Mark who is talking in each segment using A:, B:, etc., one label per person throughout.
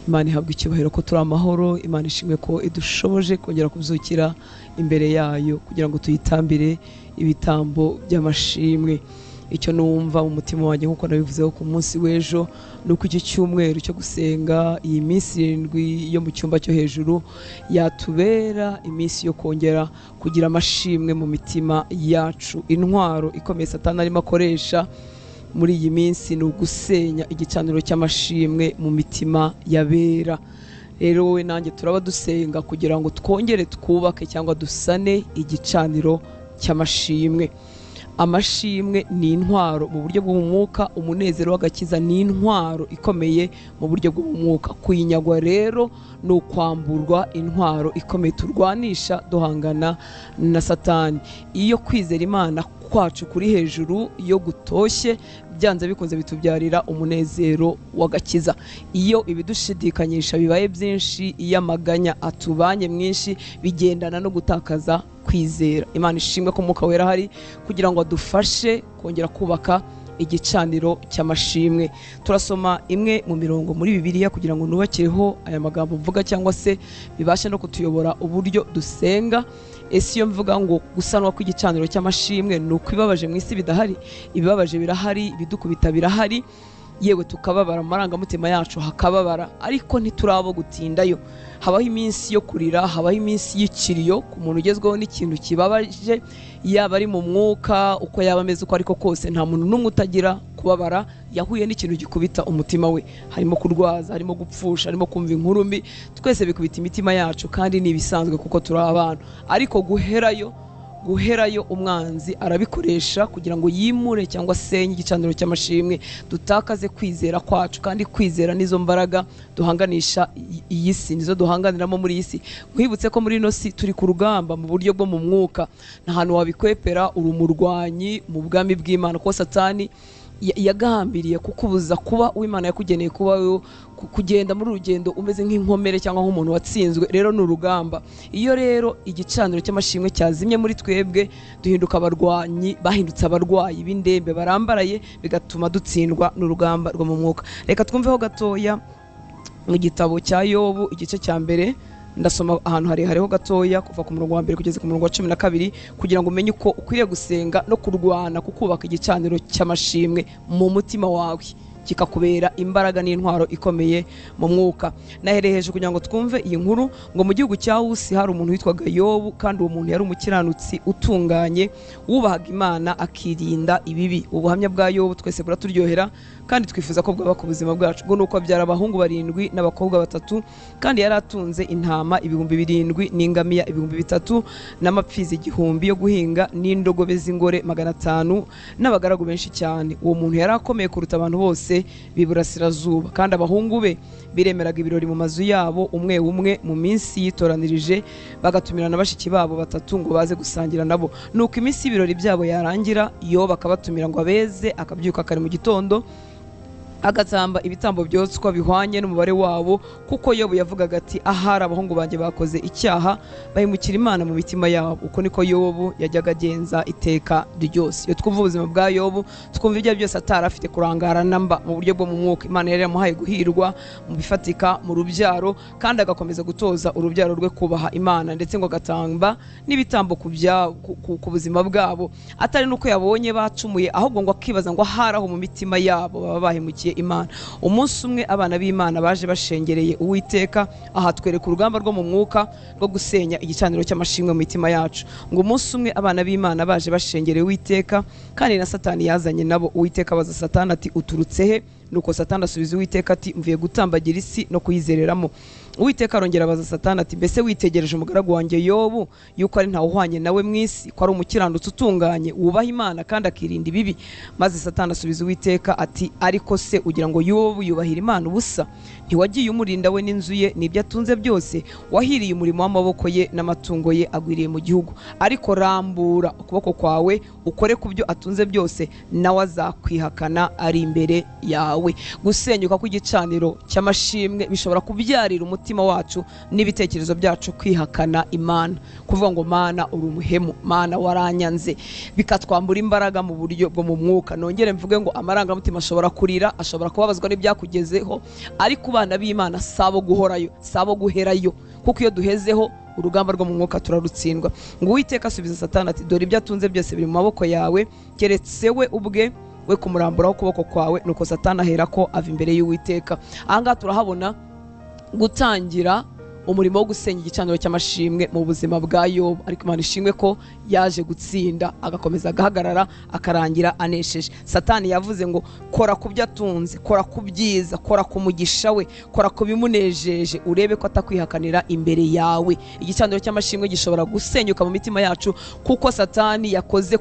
A: Imana ihabwa icyubahiro ko turi amahoro. Imana ishimwe ko idushoboje kongera kubyukira imbere yayo kugira ngo tuyitambire ibitambo by'amashimwe. Icyo numva mu mutima wanjye nk'uko nabivuzeho ku munsi w'ejo ni uko iki cyumweru cyo gusenga, iyi minsi 7 yo mu cyumba cyo hejuru, yatubera iminsi yo kongera kugira amashimwe mu mitima yacu. Intwaro ikomeye Satani arimo akoresha muri iyi minsi ni ugusenya igicaniro cy'amashimwe mu mitima y'abera. Rero wowe nanjye turaba dusenga kugira ngo twongere twubake cyangwa dusane igicaniro cy'amashimwe. Amashimwe ni intwaro mu buryo bw'umwuka, umunezero w'agakiza ni intwaro ikomeye mu buryo bw'umwuka. Kuyinyagwa rero ni ukwamburwa intwaro ikomeye turwanisha duhangana na Satani. Iyo kwizera Imana kwacu kuri hejuru, iyo gutoshye, byanze bikunze bitubyarira umunezero w'agakiza. Iyo ibidushidikanyisha bibaye byinshi, iyo amaganya atubanye mwinshi, bigendana no gutakaza kwizera. Imana ishimwe ko Umwuka Wera ahari kugira ngo adufashe kongera kubaka igicaniro cy'amashimwe. Turasoma imwe mu mirongo muri Bibiliya kugira ngo nubakireho aya magambo mvuga, cyangwa se bibashe no kutuyobora uburyo dusenga. Ese iyo mvuga ngo gusanwa kw'igicaniro cy'amashimwe ni uko ibibabaje mu isi bidahari? Ibibabaje birahari, ibidukubita birahari, yewe tukababara mu marangamutima yacu hakababara, ariko ntiturabo gutindayo. Habaho iminsi yo kurira, habaho iminsi y'ikiriyo ku muntu ugezweho n'ikintu kibabaje, yaba ari mu mwuka, uko yaba ameze uko ariko kose, nta muntu n'umwe utagira kubabara yahuye n'ikintu gikubita umutima we. Harimo kurwaza, harimo gupfusha, harimo kumva inkuru mbi, twese bikubita imitima yacu kandi ni ibisanzwe kuko turi abantu. Ariko guherayo umwanzi arabikoresha kugira ngo yimure cyangwa asenye igicaniro cy'amashimwe, dutakaze kwizera kwacu. Kandi kwizera nizo mbaraga duhanganisha iyi si, nizo duhanganiramo muri iyi si. Nkwibutse ko muri ino si turi ku rugamba mu buryo bwo mu mwuka, nta hantu wabikwepera, uri umurwanyi mu bwami bw'Imana, kuko Satani yagambiriye kukubuza kuba uw'Imana yakugeneye kuba wewe, kugenda muri urugendo umeze nk'inkomere cyangwa nk'umuntu watsinzwe. Rero ni urugamba. Iyo rero igicaniro cy'amashimwe cyazimye muri twebwe, duhinduka abarwanyi, bahindutse abarwayi b'indembe barambaraye, bigatuma dutsindwa n'urugamba rwo mu mwuka. Reka twumveho gatoya mu gitabo cya Yobu igice cya 1. Ndasoma ahantu harehare ho gatoya kuva ku murongo wa 1 kugeza ku murongo wa 12, kugira ngo umenye uko ukwiriye gusenga no kurwana kukubaka igicaniro cy'amashimwe mu mutima wawe, kikakubera imbaraga n'intwaro ikomeye mu mwuka. Nahereye hejuru kugira ngo twumve iyi nkuru. Ngo mu gihugu cya Usi hari umuntu witwaga Yobu, kandi uwo muntu yari umukiranutsi utunganye, wubahaga Imana akirinda ibibi. Ubuhamya bwa Yobu twese buraturyohera kandi twifuza ko bwaba ku buzima bwacu. Ngo nuko abyara abahungu 7 n'abakobwa 3, kandi yari atunze intama 7,000 n'ingamiya 3,000 n'amapfizi 1,000 yo guhinga n'indogobe z'ingore 500 n'abagaragu benshi cyane. Uwo muntu yari akomeye kuruta abantu bose b'iburasirazuba, kandi abahungu be biremeraga ibirori mu mazu yabo umwe umwe mu minsi yitoranirije, bagatumirana bashiki babo 3 ngo baze gusangira nabo. Nuko iminsi y'ibirori byabo yarangira, Yobu akabatumira ngo abeze, akabyuka kare mu gitondo agatamba ibitambo byotswa bihwanye n'umubare wabo, kuko Yobu yavugaga ati ahari abahungu banjye bakoze icyaha bahemukira Imana mu mitima yabo. Uko niko Yobu yajyaga agenza iteka ryose. Iyo twumva ubuzima bwa Yobu, twumva ibyo byose atari afite kurangara namba mu buryo bwo mu mwuka. Imana yari yaramuhaye guhirwa mu bifatika, mu rubyaro, kandi agakomeza gutoza urubyaro rwe kubaha Imana, ndetse ngo agatamba n'ibitambo ku buzima bwabo, atari nuko yabonye bacumuye, ahubwo ngo akibaza ngo ahari aho mu mitima yabo baba bahemukiye Imana. Umunsi umwe abana b'Imana baje bashengereye Uwiteka, aha twereka urugamba rwo mu mwuka rwo gusenya igicaniro cy'amashimwe mu mitima yacu. Ngo umunsi umwe abana b'Imana baje bashengereye Uwiteka, kandi na Satani yazanye nabo. Uwiteka abaza Satani ati uturutse he? Nuko Satani asubiza Uwiteka ati mvuye gutambagira isi no kuyizereramo. Uwiteka arongera abaza Satani ati mbese witegereje umugaragu wanjye Yobu, yuko ari ntawuhwanye nawe mu isi, ko ari umukiranutsi utunganye, wubaha Imana kandi akirinda ibibi? Maze Satani asubiza Uwiteka ati ariko se ugira ngo Yobu yubahira Imana ubusa? Ntiwagiye umurinda we n'inzu ye n'ibyo atunze byose? Wahiriye umurimo w'amaboko ye n'amatungo ye agwiriye mu gihugu. Ariko rambura ukuboko kwawe ukore ku byo atunze byose, nawe azakwihakana ari imbere yawe. Gusenyuka kw'igicaniro cy'amashimwe bishobora kubyarira umutima umutima wacu n'ibitekerezo byacu kwihakana Imana, kuvuga ngo Mana uri umuhemu, Mana waranyanze, bikatwambura imbaraga mu buryo bwo mu mwuka. Nongere mvuge ngo amarangamutima ashobora kurira, ashobora kubabazwa n'ibyakugezeho, ariko abana b'Imana sabo guhorayo, sabo guherayo, kuko iyo duhezeho urugamba rwo mu mwuka turarutsindwa. Ngo Uwiteka asubiza Satani ati dore ibyo atunze byose biri mu maboko yawe, keretse we ubwe we kumuramburaho ukuboko kwawe. Nuko Satani ahera ko ava imbere y'Uwiteka. Aha ngaha turahabona gutangira umurimo wo gusenya igicaniro cy'amashimwe mu buzima bwa Yobu, ariko Imana ishimwe ko yaje gutsinda, agakomeza agahagarara, akarangira anesheje. Satani yavuze ngo kora ku byo atunze, kora ku byiza, kora ku mugisha we, kora ku bimunejeje, urebe ko atakwihakanira imbere yawe. Igicaniro cy'amashimwe gishobora gusenyuka mu mitima yacu kuko Satani yakoze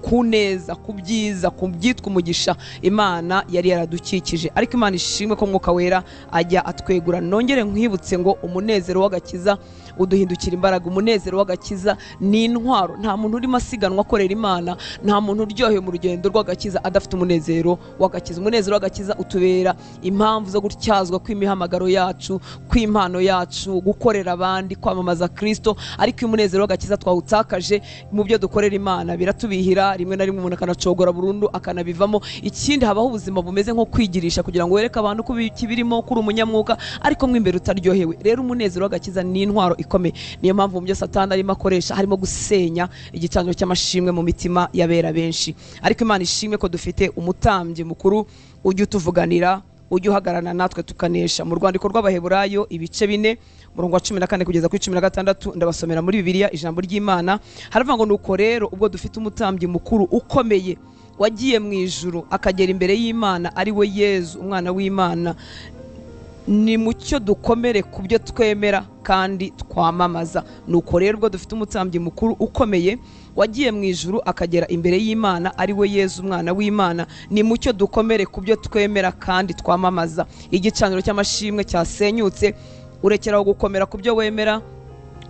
A: ku neza, ku byiza, ku byitwa umugisha Imana yari yaradukikije. Ariko Imana ishimwe ko Mwuka Wera ajya atwegura. Nongere nkwibutse ngo umunezero w'agakiza uduhindukira imbaraga. Umunezero w'agakiza ni intwaro. Nta muntu urimo asiganwa akorera Imana, nta muntu uryohewe mu rugendo rw'agakiza adafite umunezero w'agakiza. Umunezero w'agakiza utubera impamvu zo gutyazwa kw'imihamagaro yacu, kw'impano yacu, gukorera abandi, kwamamaza Kristo. Ariko iyo umunezero w'agakiza twawutakaje mu byo dukorera Imana biratubihira, rimwe na rimwe umuntu akanacogora burundu akanabivamo. Ikindi, habaho ubuzima bumeze nko kwigirisha kugira ngo wereke abantu ko kibirimo, kuri umunyamwuka, ariko mo imbere utaryohewe. Rero umunezero w'agakiza ni intwaro ikomeye. Niyo mpamvu mu byo Satani arimo akoresha harimo gusenya igicaniro cy'amashimwe mu mitima y'abera benshi. Ariko Imana ishimwe ko dufite umutambyi mukuru ujya utuvuganira, ujya uhagararana natwe tukanesha. Mu rwandiko rw'Abaheburayo ibice 4 umurongo wa 14 kugeza kuri 16, ndabasomera muri Bibiliya ijambo ry'Imana. Haravuga ngo nuko rero ubwo dufite umutambyi mukuru ukomeye wagiye mu ijuru akagera imbere y'Imana, ari we Yezu umwana w'Imana, ni mucyo dukomere ku byo twemera kandi twamamaza. Nuko rero ubwo dufite umutambyi mukuru ukomeye wagiye mu ijuru akagera imbere y'Imana, ari we Yezu umwana w'Imana, ni mucyo dukomere ku byo twemera kandi twamamaza. Igicaniro cy'amashimwe cyasenyutse, urekeraho gukomera ku byo wemera,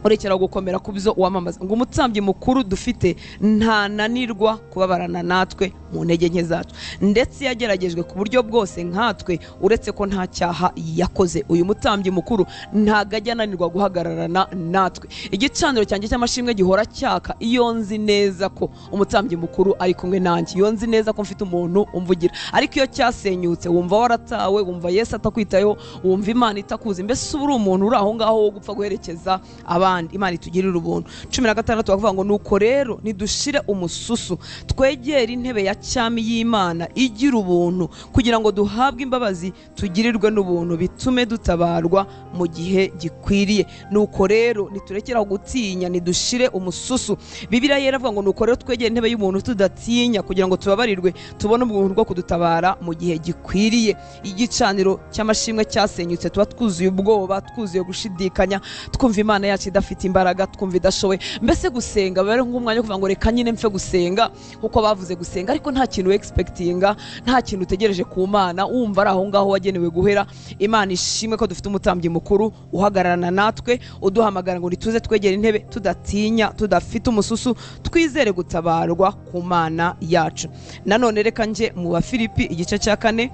A: urekeraho gukomera ku byo wamamaza. Ngo umutambyi mukuru dufite ntananirwa kubabarana natwe mu ntege nke zacu, ndetse yageragejwe ku buryo bwose nkatwe, uretse ko nta cyaha yakoze. Uyu mutambyi mukuru ntago ajya ananirwa guhagararana natwe. Igicaniro cyanjye cy'amashimwe gihora cyaka iyo nzi neza ko umutambyi mukuru ari kumwe nanjye, iyo nzi neza ko mfite umuntu umvugira. Ariko iyo cyasenyutse, wumva waratawe, wumva Yesu atakwitayeho, wumva Imana itakuzi, mbese uba uri umuntu uri aho ngaho wo gupfa guherekeza abandi. Imana itugirire ubuntu. 16 bavuga ngo nuko rero nidushire umususu, twegere intebe ya cyami y'Imana igira ubuntu, kugira ngo duhabwe imbabazi, tugirirwe n'ubuntu, bitume dutabarwa mu gihe gikwiriye. Nuko rero niturekeraho gutinya, nidushire umususu. Bibiliya yera avuga ngo nuko rero twegere intebe y'ubuntu tudatinya, kugira ngo tubabarirwe, tubone ubuntu bwo kudutabara mu gihe gikwiriye. Igicaniro cy'amashimwe cyasenyutse, tuba twuzuye ubwoba, twuzuye gushidikanya, twumva Imana yacu idafite imbaraga, twumva idashoboye. Mbese gusenga biba ari nk'umwanya wo kuvuga ngo reka nyine mfe gusenga kuko bavuze gusenga, ariko nta kintu expectinga, nta kintu utegereje ku Mana, wumva ari aho ngaho wagenewe guhera. Imana ishimwe ko dufite umutambyi mukuru uhagararana natwe, uduhamagara ngo nituze twegere intebe tudatinya, tudafite umususu, twizere gutabarwa ku Mana yacu. Nanone reka nje mu Bafilipi igice cya 4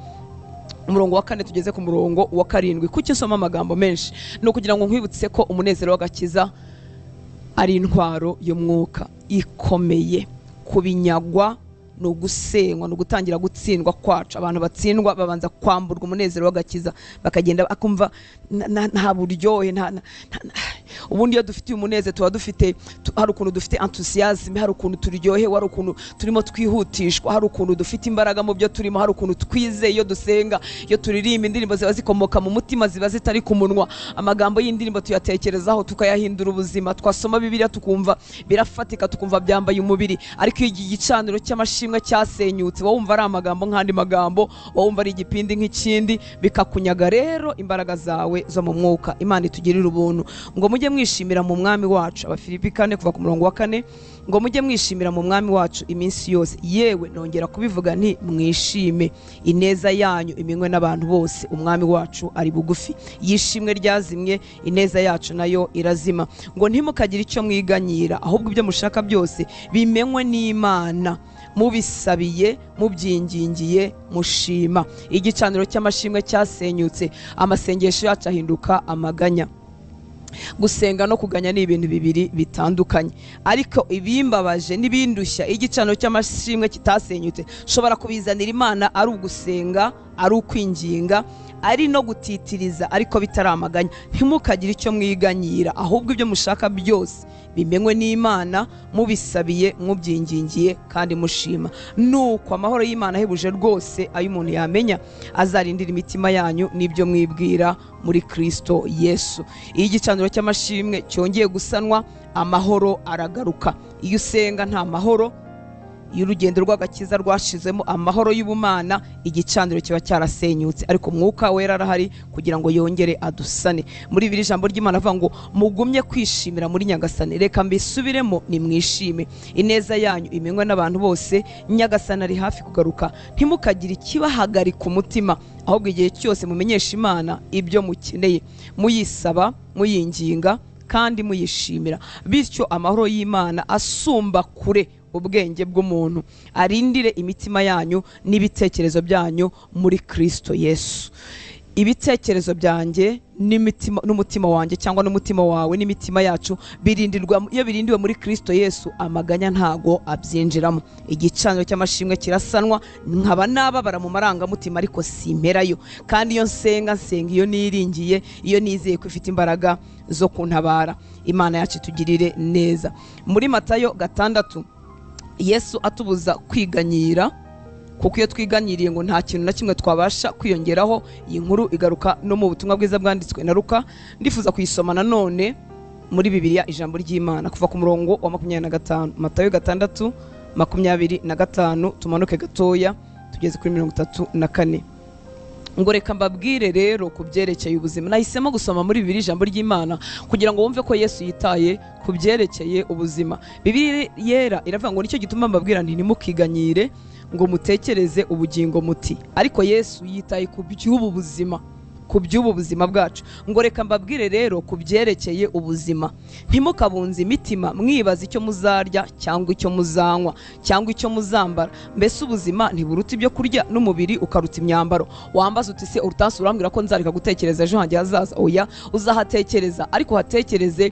A: umurongo wa 4 tugeze ku murongo wa 7. Kuki nsoma amagambo menshi? No kugira ngo nkwibutse ko umunezero w'agakiza ari intwaro y'umwuka ikomeye. Kubinyagwa no gusenywa no gutangira gutsindwa kwacu. Abantu batsindwa babanza kwamburwa umunezero w'agakiza, bakagenda akumva nta buryohe, ubundi iyo dufite umunezero tuba dufite, hari ukuntu dufite enthusiasm, hari ukuntu turyohewe, hari ukuntu turimo twihutishwa, hari ukuntu dufite imbaraga mu byo turimo, hari ukuntu twizeye iyo dusenga, iyo turirimba indirimbo ziba zikomoka mu mutima, ziba zitari ku munwa. Amagambo y'indirimbo tuyatekerezaho tukayahindura ubuzima, twasoma Bibiliya tukumva birafatika, tukumva byambaye umubiri. Ariko iyo igicaniro cy'amashimwe cyasenyutse, wumva ari amagambo nk'andi magambo, wumva ari igipindi nk'ikindi, bikakunyaga rero imbaraga zawe zo mu mwuka. Imana itugirire ubuntu. Ngo mujye mwishimira mu mwami wacu. Abafilipi 4 kuva ku murongo wa 4, ngo mujye mwishimira mu mwami wacu iminsi yose, yewe nongera kubivuga nti mwishime, ineza yanyu iminywe n'abantu bose, umwami wacu ari bugufi. Yishimwe ryazimye, ineza yacu nayo irazima. Ngo ntimukagire icyo mwiganyira, ahubwo ibyo mushaka byose bimenywe n'Imana, Mubisabiye, mubyingingiye, mushima. Igicaniro cy'amashimwe cyasenyutse, amasengesho yacu ahinduka amaganya. Gusenga no kuganya ni ibintu bibiri bitandukanye. Ariko ibimbabaje n'ibindushya, igicaniro cy'amashimwe kitasenyutse, nshobora kubizanira Imana ari ugusenga, ari ukwinginga, ari no gutitiriza, ariko bitaramaganya. Ntimukagire icyo mwiganyira, ahubwo ibyo mushaka byose bimenywe n'Imana, mubisabiye, mubyingingiye kandi mushima. Nuko amahoro y'Imana ahebuje rwose ayo umuntu yamenya, azarindira imitima yanyu n'ibyo mwibwira muri Kristo Yesu. Iyo igicaniro cy'amashimwe cyongeye gusanwa, amahoro aragaruka. Iyo usenga nta mahoro, iyo urugendo rw'agakiza rwashizemo amahoro y'ubumana, igicaniro kiba cyarasenyutse. Ariko Umwuka Wera arahari kugira ngo yongere adusane. Muri biri ijambo ry'Imana avuga ngo mugumye kwishimira muri Nyagasani. Reka mbisubiremo, nimwishime. Ineza yanyu imenywe n'abantu bose, Nyagasani ari hafi kugaruka. Ntimukagire ikibahagarika umutima, ahubwo igihe cyose mumenyesha Imana ibyo mukeneye, muyisaba, muyinginga kandi muyishimira. Bityo amahoro y'Imana asumba kure ubwenge bw'umuntu, arindire imitima yanyu n'ibitekerezo byanyu muri Kristo Yesu. Ibitekerezo byanjye n'umutima wanjye cyangwa n'umutima wawe n'imitima yacu birindirwa, iyo birindiwe muri Kristo Yesu, amaganya ntago abyinjiramo. Igicaniro cy'amashimwe kirasanwa, nkaba nababara mu marangamutima ariko simperayo. Kandi iyo nsenga, nsenga iyo niringiye, iyo nizeye ko ifite imbaraga zo kuntabara. Imana yacu itugirire neza. Muri Matayo 6, Yesu atubuza kwiganyira, kuko iyo twiganyiriye ngo nta kintu na kimwe twabasha kwiyongeraho. Iyi nkuru igaruka no mu butumwa bwiza bwanditswe na Luka. Ndifuza kuyisoma nanone muri Bibiliya ijambo ry'Imana, kuva ku murongo wa 25. Matayo 6:25, tumanuke gatoya tugeze kuri 34. Ngo reka mbabwire rero ku byerekeye ubuzima. Nahisemo gusoma muri Bibiliya ijambo ry'Imana kugira ngo wumve ko Yesu yitaye ku byerekeye ubuzima. Bibiliya yera iravuga ngo nicyo gituma mbabwira nti ntimukiganyire ngo mutekereze ubugingo muti. Ariko Yesu yitaye ku by'ubu buzima, ku by'ubu buzima bwacu. Ngo reka mbabwire rero ku byerekeye ubuzima. Ntimukabunze imitima mwibaza icyo muzarya cyangwa icyo muzanywa cyangwa icyo muzambara. Mbese ubuzima ntiburuta ibyo kurya, n'umubiri ukaruta imyambaro? Wambaza uti se urutansi urambwira ko nzareka gutekereza ejo hanjye hazaza? Oya, uzahatekereza, ariko hatekereze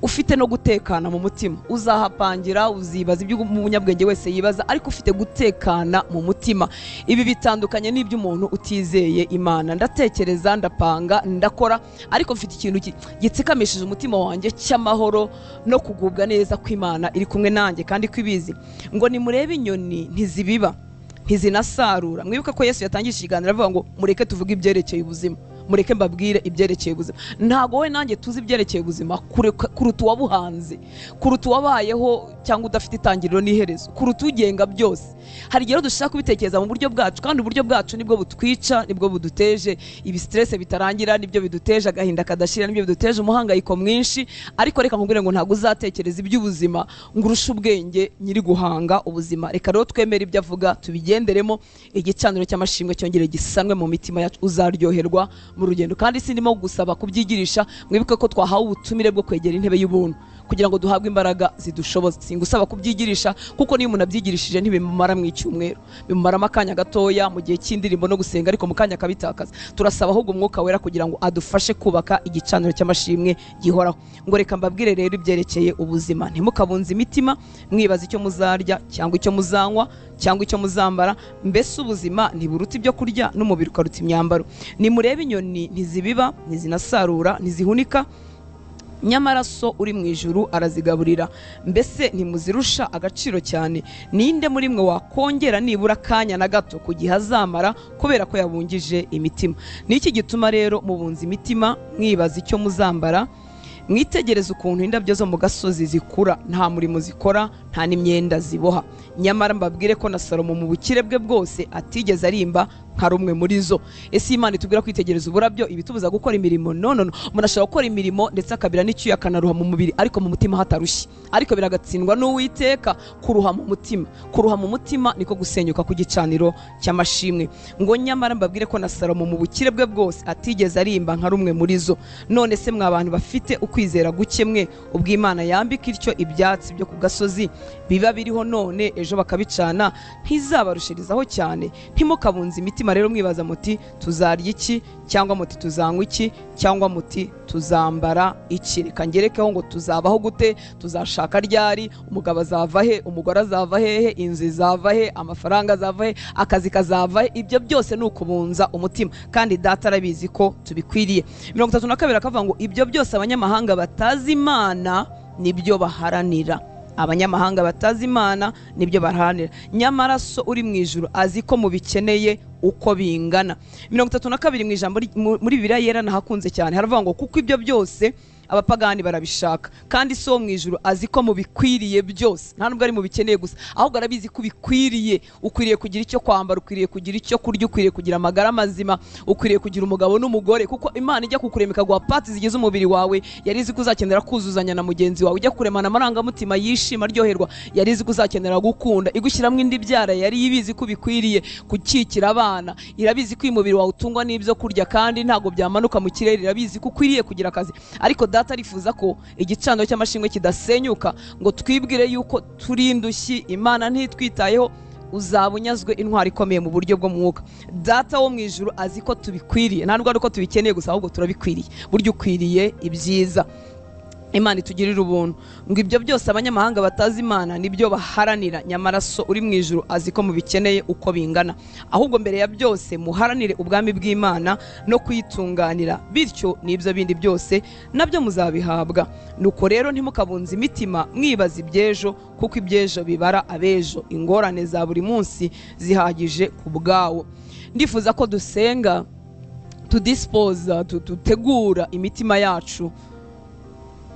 A: ufite no gutekana mu mutima. Uzahapangira, uzibaza ibyo umunyabwenge wese yibaza, ariko ufite gutekana mu mutima. Ibi bitandukanye n'iby'umuntu utizeye Imana. Ndatekereza, ndapanga, ndakora, ariko mfite ikintu gitsikamishije umutima wanjye cy'amahoro no kugubwa neza kw'Imana iri kumwe nanjye kandi kwibizi. Ngo nimurebe inyoni ntizibiba, ntizinasarura. Mwibuka ko Yesu yatangije ikiganiro avuga ngo mureke tuvuge ibyerekeye ubuzima, mureke mbabwire ibyerekeye ubuzima. Ntago we nanjye tuzi ibyerekeye ubuzima kuruta uwabuhanze, kuruta uwabayeho cyangwa udafite itangiriro n'iherezo, kuruta ugenga byose. Hari igihe dushaka kubitekereza mu buryo bwacu, kandi uburyo bwacu nibwo butwica, nibwo buduteje ibi stress bitarangira, nibyo biduteje agahinda kadashira, nibyo biduteje umuhangayiko mwinshi. Ariko reka nkubwire ngo ntago uzatekereza iby'ubuzima ngo urushe ubwenge nyiri guhanga ubuzima. Reka rero twemere ibyo avuga, tubigenderemo. Igicaniro cy'amashimwe cyongere gisanwe mu mitima yacu, uzaryoherwa mu rugendo. Kandi sindimo gusaba kubyigirisha, mwibuke ko twahawe ubutumire bwo kwegera intebe y'ubuntu kugira ngo duhabwe imbaraga zidushoboza. Singusaba kubyigirisha, kuko niyo umuntu abyigirishije ntibimumara mu icyumweru, bimumaramo akanya gatoya mu gihe cy'indirimbo no gusenga, ariko mu kanya akabitakaza. Turasaba ahubwo Umwuka Wera kugira ngo adufashe kubaka igicaniro cy'amashimwe gihoraho. Ngo reka mbabwire rero ibyerekeye ubuzima. Ntimukabunze imitima mwibaza icyo muzarya cyangwa icyo muzanywa cyangwa icyo muzambara. Mbese ubuzima ntiburuta ibyo kurya, n'umubiri ukaruta imyambaro? Nimurebe inyoni ntizibiba, ntizinasarura, ntizihunika, nyamara so uri mu ijuru arazigaburira. Mbese ntimuzirusha agaciro cyane? Ninde muri mwe wakongera nibura akanya na gato ku gihe azamara kubera ko yabungije imitima? Niki gituma rero mubunza imitima mwibaza icyo muzambara? Mwitegereze ukuntu indabyo zo mu gasozi zikura, nta murimo zikora, nta n'imyenda ziboha. Nyamara mbabwire ko na Salomo mu bukire bwe bwose atigeze arimba nka rumwe muri zo. Ese Imana itubwira kwitegereza uburabyo ibitubuza gukora imirimo? No, no, no. Umuntu ashobora gukora imirimo ndetse akabira n'icyuya akanaruha mu mubiri, ariko mu mutima hatarushye. Ariko biragatsindwa n'Uwiteka kuruha mu mutima. Kuruha mu mutima niko gusenyuka ku gicaniro cy'amashimwe. Ngo nyamara mbabwire ko na Salomo mu bukire bwe bwose atigeze arimba nka rumwe muri zo. None se mwa bantu bafite ukwizera guke mwe, ubwo Imana yambika ityo ibyatsi byo ku gasozi, biba biriho none ejo bakabicana, ntizabarushirizaho cyane? Ntimukabunze imitima rero mwibaza muti tuzarya iki, cyangwa muti tuzanywa iki, cyangwa muti tuzambara iki. Reka ngerekeho ngo tuzabaho gute, tuzashaka ryari, umugabo azava he, umugore azava hehe, inzu izava he, amafaranga azava he, akazi kazava he. Ibyo byose ni ukubunza umutima, kandi Data arabizi ko tubikwiriye. 32 akavuga ngo ibyo byose abanyamahanga batazi Imana nibyo baharanira. Abanyamahanga batazi Imana nibyo baharanira, nyamara so uri mu ijuru azi ko mubikeneye uko bingana. 32 mu ijambo muri Bibiliya yera nahakunze cyane, haravuga ngo kuko ibyo byose abapagani barabishaka, kandi so mu ijuru azi ko mubikwiriye byose. Nta nubwo ari mubikeneye gusa, ahubwo arabizi ko ubikwiriye. Ukwiriye kugira icyo kwambara, ukwiriye kugira icyo kurya, ukwiriye kugira amagara mazima, ukwiriye kugira umugabo n'umugore, kuko Imana ijya kukurema ikaguha parts zigize umubiri wawe, yari izi ko uzakenera kuzuzanya na mugenzi wawe. Ijya kuremana amarangamutima yishima aryoherwa, yari izi ko uzakenera gukunda. Igushyiramo indi byara, yari ibizi ko ubikwiriye gukikira abana, irabizi ko umubiri wawe utungwa n'ibyo kurya kandi ntago byamanuka mu kirere, irabizi ko ukwiriye kugira akazi. Ariko Data arifuza ko igicaniro cy'amashimwe kidasenyuka, ngo twibwire yuko turi indushyi, Imana ntitwitayeho. Uzaba unyazwe intwari ikomeye mu buryo bwo mwuka. Data wo mu ijuru azi ko tubikwiriye, nta nubwo ari uko tubikeneye gusa, ahubwo turabikwiriye. Burya ukwiriye ibyiza. Imana itugirira ubuntu. Ngo ibyo byose abanyamahanga batazi Imana nibyo baharanira, nyamara so uri mu ijuru azi ko mubikeneye uko bingana. Ahubwo mbere ya byose muharanire ubwami bw'Imana no kuyitunganira, bityo n'ibyo bindi byose nabyo muzabihabwa. Nuko rero ntimukabunze imitima mwibaza iby'ejo, kuko iby'ejo bibara abejo. Ingorane za buri munsi zihagije ku bwawo. Ndifuza ko dusenga, tudispoza, tutegura imitima yacu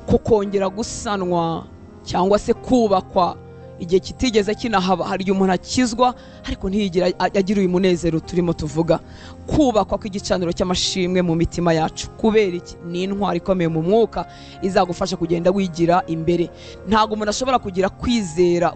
A: kukongera gusanwa cyangwa se kubakwa igihe kitigeze kinahaba. Hari igihe umuntu akizwa ariko ntiyigira agira uyu munezero turimo tuvuga, kubakwa kw'igicaniro cy'amashimwe mu mitima yacu. Kubera iki? Ni intwari ikomeye mu mwuka izagufasha kugenda wigira imbere. Ntabwo umuntu ashobora kugira kwizera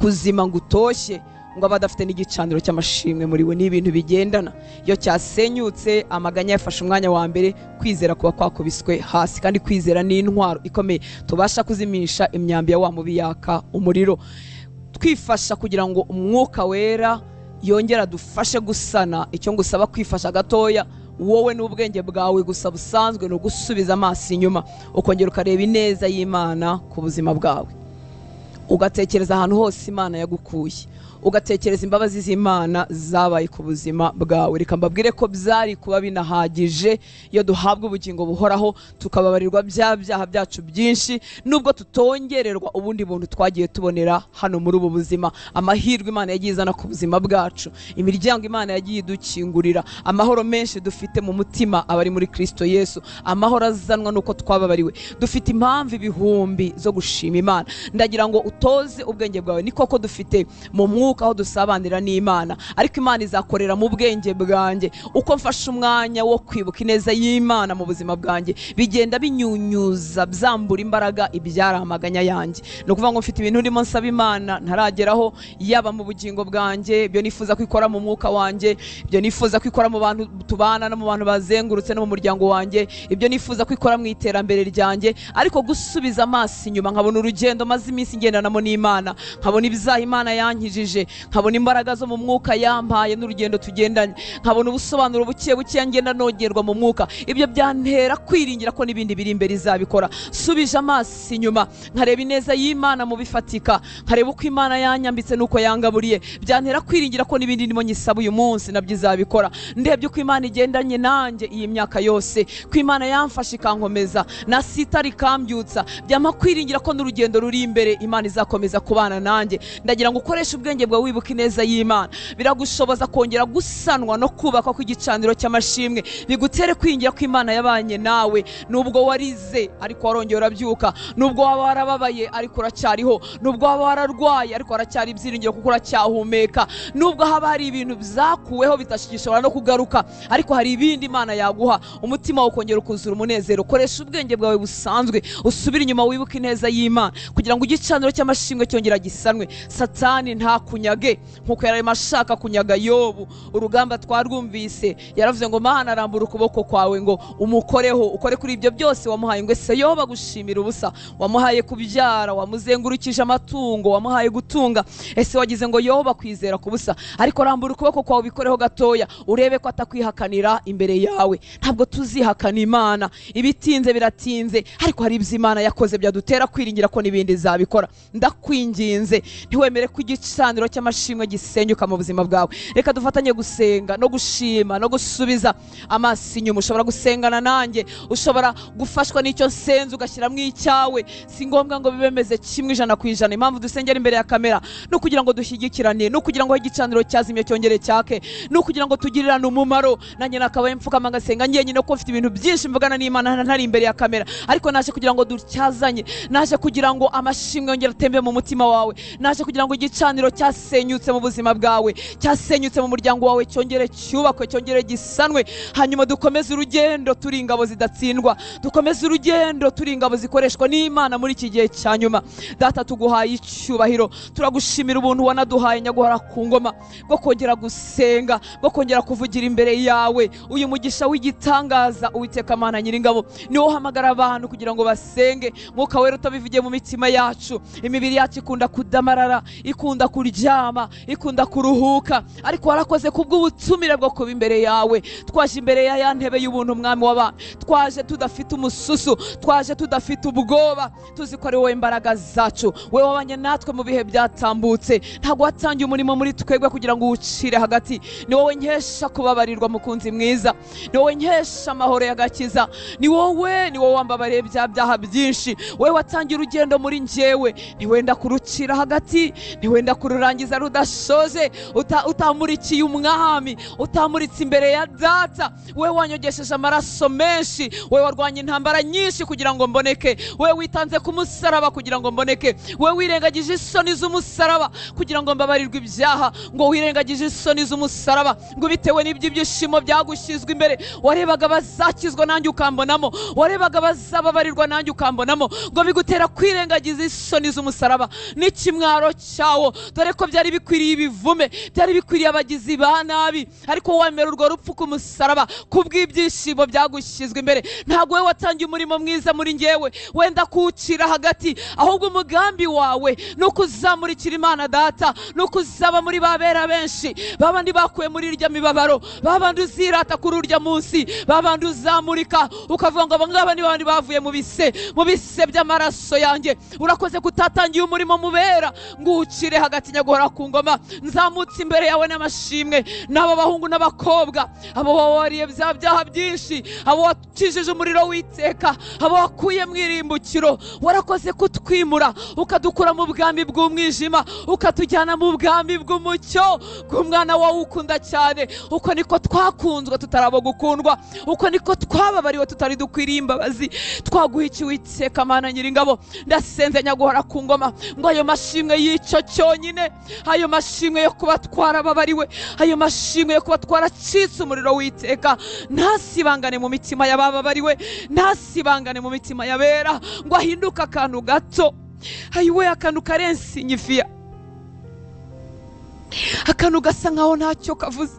A: kuzima ngo utoshye ngo aba adafite n'igicaniro cy'amashimwe muri we. Ni ibintu bigendana. Iyo cyasenyutse, amaganya yafashe umwanya wa mbere, kwizera kuba kwakubiswe hasi. Kandi kwizera ni intwaro ikomeye tubasha kuzimisha imyambi ya wa mubi yaka umuriro. Twifasha kugira ngo umwuka wera yongera dufashe gusana. Icyo ngusaba kwifasha gatoya wowe n'ubwenge bwawe gusa busanzwe ni ugusubiza amaso inyuma, ukongera ukareba ineza y'Imana ku buzima bwawe, ugatekereza ahantu hose Imana yagukuye, ugatekereza imbabazi z'Imana zabaye ku buzima bwawe. Reka mbabwire ko byari kuba binahagije iyo duhabwa ubugingo buhoraho, tukababarirwa bya byaha byacu byinshi, nubwo tutongererwa ubundi buntu twagiye tubonera hano muri ubu buzima. Amahirwe Imana yagiye izana ku buzima bwacu, imiryango Imana yagiye idukingurira, amahoro menshi dufite mu mutima abari muri Kristo Yesu, amahoro azanwa nuko twababariwe. Dufite impamvu ibihumbi zo gushima Imana. Ndagira ngo utoze ubwenge bwawe. Ni koko dufite mu mwuka aho dusabanira n'Imana, ariko Imana izakorera mu bwenge bwanjye. Uko mfashe umwanya wo kwibuka ineza y'Imana mu buzima bwanjye, bigenda binyunyuza byambura imbaraga ibyara amaganya yanjye. Ni ukuvuga ngo mfite ibintu ndimo nsaba Imana ntarageraho, yaba mu bugingo bwanjye, ibyo nifuza kwikora mu mwuka wanjye, ibyo nifuza kwikora mu bantu tubana no mu bantu bazengurutse no mu muryango wanjye, ibyo nifuza kwikora mu iterambere ryanjye. Ariko gusubiza amaso inyuma nkabona urugendo maze iminsi ngendanamo n'Imana, nkabona ibyaha Imana yankijije, nkabona imbaraga zo mu mwuka yampaye n'urugendo tugendanye, nkabona ubusobanuro buke buke ngenda nogerwa mu mwuka. Ibyo byantera kwiringira ko n'ibindi biri imbere izabikora. Subije amaso inyuma nkareba ineza y'Imana mu bifatika, nkareba uko Imana yanyambitse n'uko yangaburiye, byantera kwiringira ko n'ibindi ndimo nyisaba uyu munsi nabyo izabikora. Ndebye uko Imana igendanye nanjye iyi myaka yose, ko Imana yamfashe ikankomeza, nasitari ikambyutsa, byampa kwiringira ko n'urugendo ruri imbere Imana izakomeza kubana nanjye. Ndagira ngo ukoreshe ubwenge bwawe wibuka ineza y'Imana. Biragushoboza kongera gusanwa no kubakwa kw'igicaniro cy'amashimwe, bigutere kwingira ko Imana yabanye nawe. Nubwo warize ariko warongera urabyuka, nubwo waba warababaye ariko uracyariho, nubwo waba wararwaye ariko waracyari ibyiringiro kuko uracyahumeka, nubwo haba hari ibintu byakuweho bitashishobora no kugaruka, ariko hari ibindi Imana yaguha, umutima wawe ukongera ukuzura umunezero. Koresha ubwenge bwawe busanzwe, usubire inyuma wibuke ineza y'Imana, kugira ngo igicaniro cy'amashimwe cyongera gisanwe. Satani ntakunya akunyage nkuko yararimo ashaka kunyaga Yobu. Urugamba twarwumvise, yaravuze ngo Mana arambura ukuboko kwawe ngo umukoreho, ukore kuri ibyo byose wamuhaye. Ngo ese Yobu agushimira ubusa? Wamuhaye kubyara, wamuzengurukije amatungo, wamuhaye gutunga, ese wagize ngo Yobu akwizera kubusa? Ariko rambura ukuboko kwawe ubikoreho gatoya, urebe ko atakwihakanira imbere yawe. Ntabwo tuzihakana Imana, ibitinze biratinze, ariko hari ibyo Imana yakoze byadutera kwiringira ko n'ibindi izabikora. Ndakwinginze ntiwemere ko igicaniro cy'amashimwe gisenyuka mu buzima bwawe. Reka dufatanye gusenga no gushima no gusubiza amaso inyuma. Ushobora gusengana nanjye, ushobora gufashwa n'icyo nsenze ugashyiramo icyawe. Si ngombwa ngo bibemeze kimwe 100%. Impamvu dusengera imbere ya kamera no kugira ngo dushyigikirane, no kugira ngo igicaniro cyazimye cyongere cyake, no kugira ngo tugirirane umumaro. Nanjye nakabaye mfukama ngasenga njyenyine ko mfite ibintu byinshi mvugana n'Imana ntari imbere ya kamera, ariko naje kugira ngo dutyazanye, naje kugira ngo amashimwe yongere atembe mu mutima wawe, naje kugira ngo igicaniro cyasenyutse mu buzima bwawe, cyasenyutse mu muryango wawe cyongere cyubakwe, cyongere gisanwe. Hanyuma dukomeze urugendo turi ingabo zidatsindwa, dukomeze urugendo turi ingabo zikoreshwa n'Imana muri iki gihe cya nyuma. Data, tuguhaye icyubahiro, turagushimira ubuntu wanaduhaye nyaguhora ku ngoma bwo kongera gusenga, bwo kongera kuvugira imbere yawe. Uyu mugisha w'igitangaza Uwiteka Mana Nyiringabo niwo uhamagara abantu kugira ngo basenge. Mwuka Wera utabivugiye mu mitima yacu, imibiri yacu ikunda kudamarara, ikunda kuryama, ikunda kuruhuka, ariko warakoze kubw'ubutumire bwo kuba imbere yawe. Twaje imbere ya ntebe y'ubuntu Mwami w'abami, twaje tudafite umususu, twaje tudafite ubwoba, tuzi ko ari wowe imbaraga zacu. Wowe wabanye natwe mu bihe byatambutse, ntabwo watangiye umurimo muri twebwe kugira ngo uwucire hagati. Ni wowe nkesha kubabarirwa mukunzi mwiza, ni wowe nkesha amahoro y'agakiza, ni wowe wambabariye bya byaha byinshi. Wowe watangiye urugendo muri njyewe, ntiwenda kurucira hagati, ntiwenda kururangiza rudashoje, utamurikiye umwami, utamuritse imbere ya data. Wowe wanyogesheje amaraso menshi, wowe warwanye intambara nyinshi kugira ngo mboneke, wowe witanze ku musaraba kugira ngo mboneke, wowe wirengagije isoni z'umusaraba kugira ngo mbabarirwe ibyaha, ngo wirengagije isoni z'umusaraba ngo bitewe n'iby'ibyishimo byagushyizwe imbere. Warebaga bazakizwa nanjye ukambonamo, warebaga bazababarirwa nanjye ukambonamo, ngo bigutera kwirengagiza isoni z'umusaraba n'ikimwaro cyawo. Dore ko byari bikwiriye ibivume, byari bikwiriye abagizi ba nabi, ariko wemera urwo rupfu ku musaraba kubw'ibyishimo byagushyizwe imbere. Ntabwo wowe watangiye umurimo mwiza muri njyewe wenda kuwucira hagati, ahubwo umugambi wawe ni ukuzamurikira Imana Data, ni ukuzaba muri babera benshi, babandi bakuye muri irya mibabaro, babandi uzirata kuri urya munsi, babandi uzamurika ukavuga ngo abangaba ni babandi bavuye mu bise, mu bise by'amaraso yanjye. Urakoze kutatangiye umurimo mubera ngo uwucire hagati nyaguhora ku ngoma. Nzamutse imbere yawe n'amashimwe, n'aba bahungu n'abakobwa, abo wababariye bya byaha byinshi, abo wakijije umuriro w'iteka, abo wakuye mu irimbukiro. Warakoze kutwimura ukadukura mu bwami bw'umwijima ukatujyana mu bwami bw'umucyo bw'umwana wawe ukunda cyane. Uko niko twakunzwe tutarabo gukundwa, uko niko twababariwe tutari dukwiriye imbabazi. Twaguhikiwe Uwiteka Mana Nyiringabo. Ndasenze nyaguhora ku ngoma ngo ayo mashimwe y'icyo cyonyine, ayo mashimwe yo kuba twarababariwe, ayo mashimwe yo kuba twaracitse umuriro w'iteka, ntasibangane mu mitima y'abababariwe, ntasibangane mu mitima y'abera, ngo ahinduke akantu gato. Ayiwe, akantu karensinyifiya, akantu gasa nkaho ntacyo kavuze,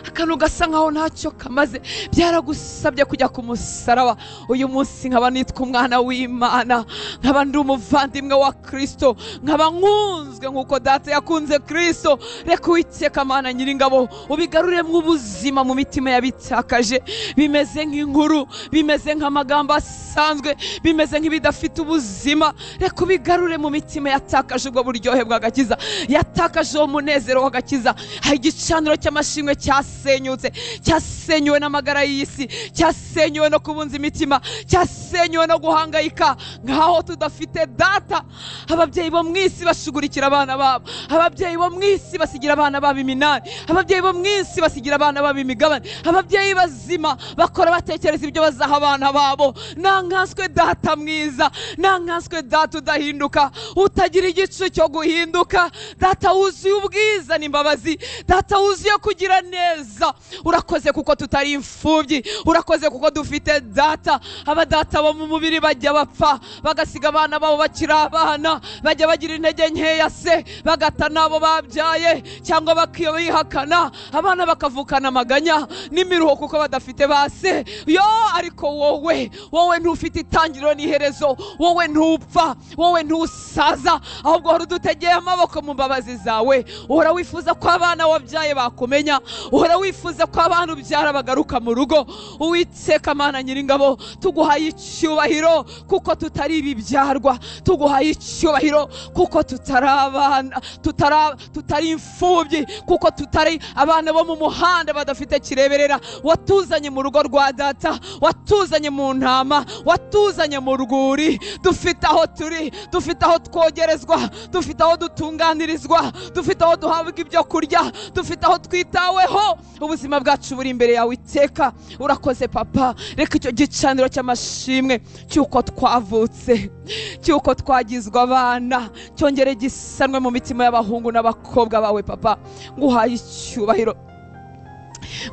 A: akantu gasa nkaho ntacyo kamaze. Byaragusabye kujya ku musaraba. Uyu munsi nkaba nitwa umwana w'Imana, nkaba ndi umuvandimwe wa Kristo, nkaba nkunzwe nkuko data yakunze Kristo. Reka Uwiteka Mana Nyiringabo ubigaruremo ubuzima mu mitima yabitakaje. Bimeze nk'inkuru, bimeze nk'amagambo asanzwe, bimeze nk'ibidafite ubuzima. Reka ubigarure mu mitima yatakaje ubwo buryohe bw'agakiza, yatakaje uwo munezero w'agakiza. Igicaniro cy'amashimwe cyasenyutse, cyasenyuwe n'amagara y'isi, cyasenyuwe no kubunza imitima, cyasenyuwe no guhangayika nkaho tudafite data. Ababyeyi bo mu isi bashugurikira abana babo, ababyeyi bo mu isi basigira abana babo iminani, ababyeyi bo mu isi basigira abana babo imigabane, ababyeyi bazima bakora batekereza ibyo bazaha abana babo. Nankanswe data mwiza, nankanswe data udahinduka, utagira igicu cyo guhinduka, data wuzuye ubwiza n'imbabazi, data wuzuye kugira ugira neza, urakoze kuko tutari imfubyi, urakoze kuko dufite data. Abadata bo mu mubiri bajya bapfa bagasiga abana babo bakiri abana, bajya bagira intege nkeya se bagata nabo babyaye, cyangwa bakiyihakana, abana bakavukana amaganya n'imiruho kuko badafite base. Yo, ariko wowe ntufite itangiriro n'iherezo, wowe ntupfa, wowe ntusaza, ahubwo uhora udutegeye amaboko mu mbabazi zawe. Uhora wifuza ko abana wabyaye bakumenya, uhora wifuza ko abana ubyara bagaruka mu rugo. Uwiteka Mana Nyiringabo, tuguhaye icyubahiro kuko tutari ibibyarwa, tuguhaye icyubahiro kuko tutari abana, tutari imfubyi, kuko tutari abana bo mu muhanda badafite kireberera. Watuzanye mu rugo rwa data, watuzanye mu ntama, watuzanye mu rwuri. Dufite aho turi, dufite aho twogerezwa, dufite aho dutunganirizwa, dufite aho duhabwa ibyo kurya, dufite aho twitaweho. Ubuzima bwacu buri imbere yawe iteka. Urakoze papa. Reka icyo gicaniro cy'amashimwe cy'uko twavutse, cy'uko twagizwe abana, cyongere gisanwe mu mitima y'abahungu n'abakobwa bawe papa. Nguhaye icyubahiro,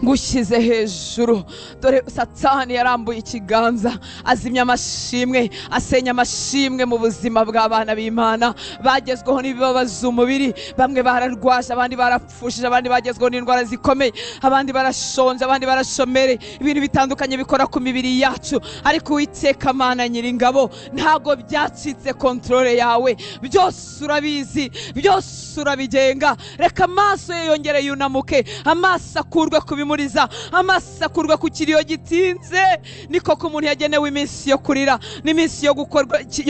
A: ngushyize hejuru. Dore Satani yarambuye ikiganza, azimya amashimwe, asenya amashimwe mu buzima bw'abana b'Imana bagezweho n'ibibabaza umubiri. Bamwe bararwaje, abandi barapfushije, abandi bagezweho n'indwara zikomeye, abandi barashonje, abandi barashomere, ibintu bitandukanye bikora ku mibiri yacu. Ariko Uwiteka Mana Nyiringabo, ntago byacitse kontrole yawe, byose urabizi, byose urabigenga. Reka amaso ye yongere yunamuke, amaso akurwe kubimuriza, amaso akurwe ku kiriyo gitinze. Niko ko umuntu yagenewe iminsi yo kurira, n'iminsi yo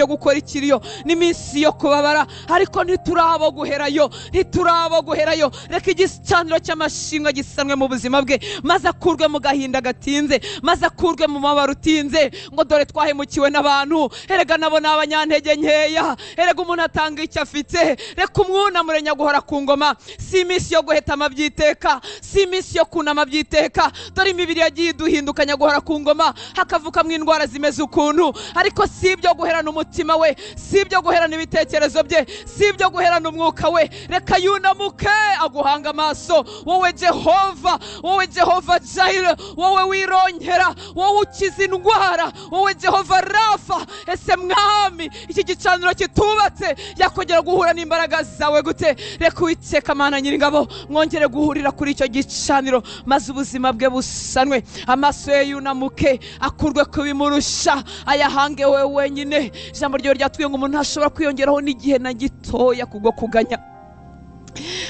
A: gukora ikiriyo, n'iminsi yo kubabara, ariko ntiturabo guherayo, ntiturabo guherayo. Reka igicaniro cy'amashimwe gisanwe mu buzima bwe, maze akurwe mu gahinda gatinze, maze akurwe mu mabaro utinze, ngo dore twahemukiwe n'abantu, erega nabo ni abanyantege nkeya, erega umuntu atanga icyo afite. Reka umwunamure nyaguhora ku ngoma. Si iminsi yo guhetama byiteka, si iminsi yo kunama byiteka. Dore imibiri yagiye iduhinduka nyaguhora ku ngoma, hakavukamo indwara zimeze ukuntu, ariko si ibyo guherana umutima we, si ibyo guherana ibitekerezo bye, si ibyo guherana umwuka we. Reka yunamuke aguhanga amaso, wowe Jehova, wowe Jehova Jireh, wowe wironkera, wowe ukiza indwara, wowe Jehova Rafa. Ese mwami, iki gicaniro kitubatse yakongera guhura n'imbaraga zawe gute? Reka Uwiteka Mana Nyiringabo mwongere guhurira kuri icyo gicaniro, maze ubuzima bwe busanwe, amaso ye yunamuke, akurwe kubimurusha, ayahange we wenyine. Ijambo ryawe ryatubwiye ngo umuntu ntashobora kwiyongeraho n'igihe na gitoya kubwo kuganya,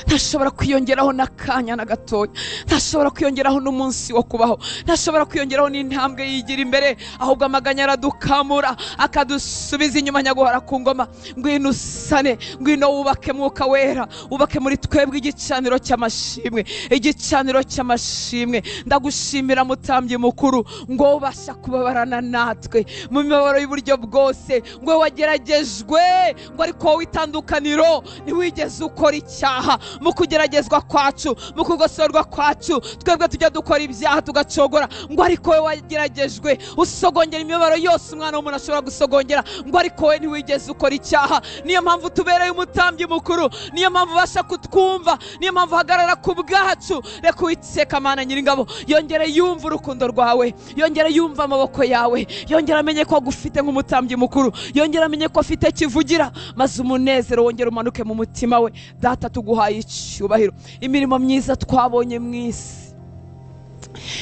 A: ntashobora kwiyongeraho n'akanya na gatoya, ntashobora kwiyongeraho n'umunsi wo kubaho, ntashobora kwiyongeraho n'intambwe yigira imbere, ahubwo amaganya aradukamura akadusubiza inyuma. Nyaguhora ku ngoma, ngwino usane, ngwino wubake mwuka wera, wubake muri twebwe igicaniro cy'amashimwe, igicaniro cy'amashimwe. Ndagushimira mutambyi mukuru, ngo ubasha kubabarana natwe mu mibabaro y'uburyo bwose, ngo wageragejwe, ngo ariko wowe itandukaniro ntiwigeze ukora icyaha. Mu kugeragezwa kwacu, mu kugosorwa kwacu, twebwe tujya dukora ibyaha tugacogora, ngo ariko wowe wageragejwe usogongera imibabaro yose umwana w'umuntu ashobora gusogongera, ngo ariko wowe ntiwigeze ukora icyaha. Niyo mpamvu tubereye umutambyi mukuru, niyo mpamvu ubasha kutwumva, niyo mpamvu uhagarara ku bwacu. Reka Uwiteka Mana Nyiringabo yongere yumva urukundo rwawe, yongere yumva amaboko yawe, yongere amenye ko agufite nk'umutambyi mukuru, yongere amenye ko afite kivugira, maze umunezero wongere umanuke mu mutima we. Data, tuguhaye icyubahiro. Imirimo myiza twabonye mu isi,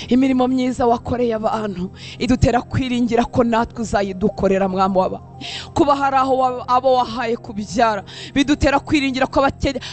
A: imirimo myiza wakoreye abantu, idutera kwiringira ko natwe uzayidukorera mwami waba. Kuba hari aho abo wahaye kubyara bidutera kwiringira ko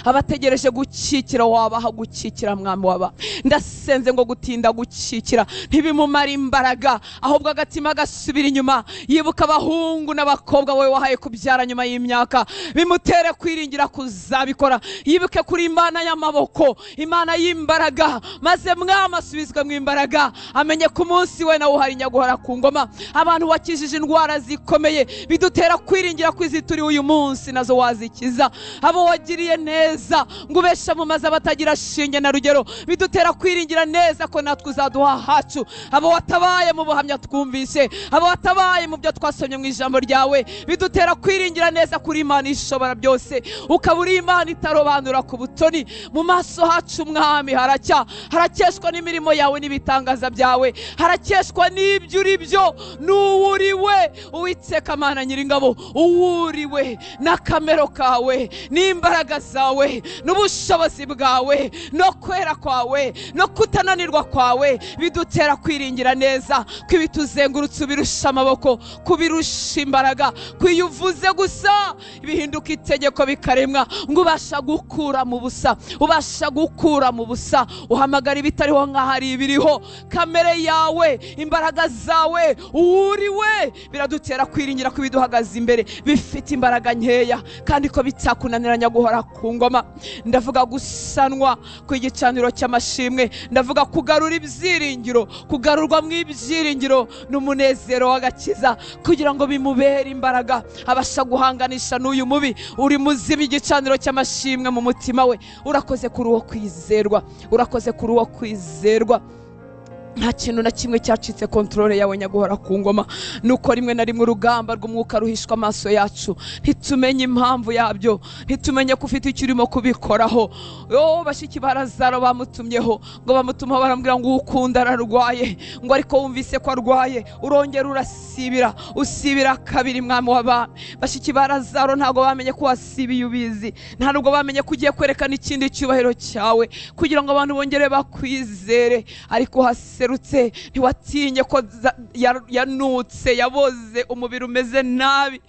A: abategereje gukikira wabaha gukikira mwami waba. Ndasenze ngo gutinda gukikira ntibimumara imbaraga, ahubwo agatima gasubira inyuma, yibuka abahungu n'abakobwa wowe wahaye kubyara nyuma y'imyaka, bimutere kwiringira kuzabikora. Yibuke kuri Imana y'amaboko, Imana y'imbaraga, maze mwami asubizwe Yongeremo imbaraga, amenye ku munsi we nawe uhari nyaguhora ku ngoma. Abantu wakijije indwara zikomeye bidutera kwiringira ko izi turi uyu munsi nazo wazikiza. Abo wagiriye neza ngo ubeshe mu mazi abatagira shinge na rugero bidutera kwiringira neza ko natwe uzaduha hacu. Abo watabaye mu buhamya twumvise, abo watabaye mu byo twasomye mu ijambo ryawe bidutera kwiringira neza kuri Imana ishobora byose, ukaba uri Imana itarobanura ku butoni. Mu maso hacu Mwami haracya, harakeshwa n'imirimo yawe n'ibitangaza byawe, harakeshwa n'ibyo uri byo n'uwuriwe. Uwiteka Mana Nyiringabo, uwuriwe n'akamero kawe n'imbaraga zawe n'ubushobozi bwawe no kwera kwawe no kutananirwa kwawe bidutera kwiringira neza ko ibituzengurutse ubirusha amaboko, kubirusha imbaraga, ko iyo uvuze gusa bihinduka itegeko bikaremwa, ngo ubasha gukura mu busa, ubasha gukura mu busa, uhamagara ibitariho nk'aho ari ibiriho. Kamere yawe, imbaraga zawe, uwuriwe biradutera kwiringira ko ibiduhagaze imbere bifite imbaraga nkeya kandi ko bitakunaniranya guhora ku ngoma. Ndavuga gusanwa kw'igicaniro cy'amashimwe, ndavuga kugarura ibyiringiro, kugarurwa mu ibyiringiro n'umunezero w'agakiza, kugira ngo bimubere imbaraga abasha guhanganisha n'uyu mubi uri muzima igicaniro cy'amashimwe mu mutima we. Urakoze kuri uwo kwizerwa, urakoze kuri uwo kwizerwa. Nta kintu na kimwe cyacitse kontrole yawe nyaguhora ku ngoma. Nuko rimwe na rimwe urugamba rw'umwuka ruhishwa amaso yacu, ntitumenye impamvu yabyo, ntitumenye ko ufite icyo urimo kubikoraho. Oh, bashiki ba Lazaro bamutumyeho ngo bamutumaho baramubwira ngo ukunda ararwaye, ngo ariko wumvise ko arwaye urongera urasibira, usibira kabiri. Mwami w'abami, bashiki ba Lazaro ntabwo bamenye ko wasibiye ubizi, nta nubwo bamenye ko ugiye kwerekana ikindi cyubahiro cyawe kugira ngo abantu bongere bakwizere. Ariko haserutse, ntiwatinye ko yanutse, yaboze, umubiri umeze nabi,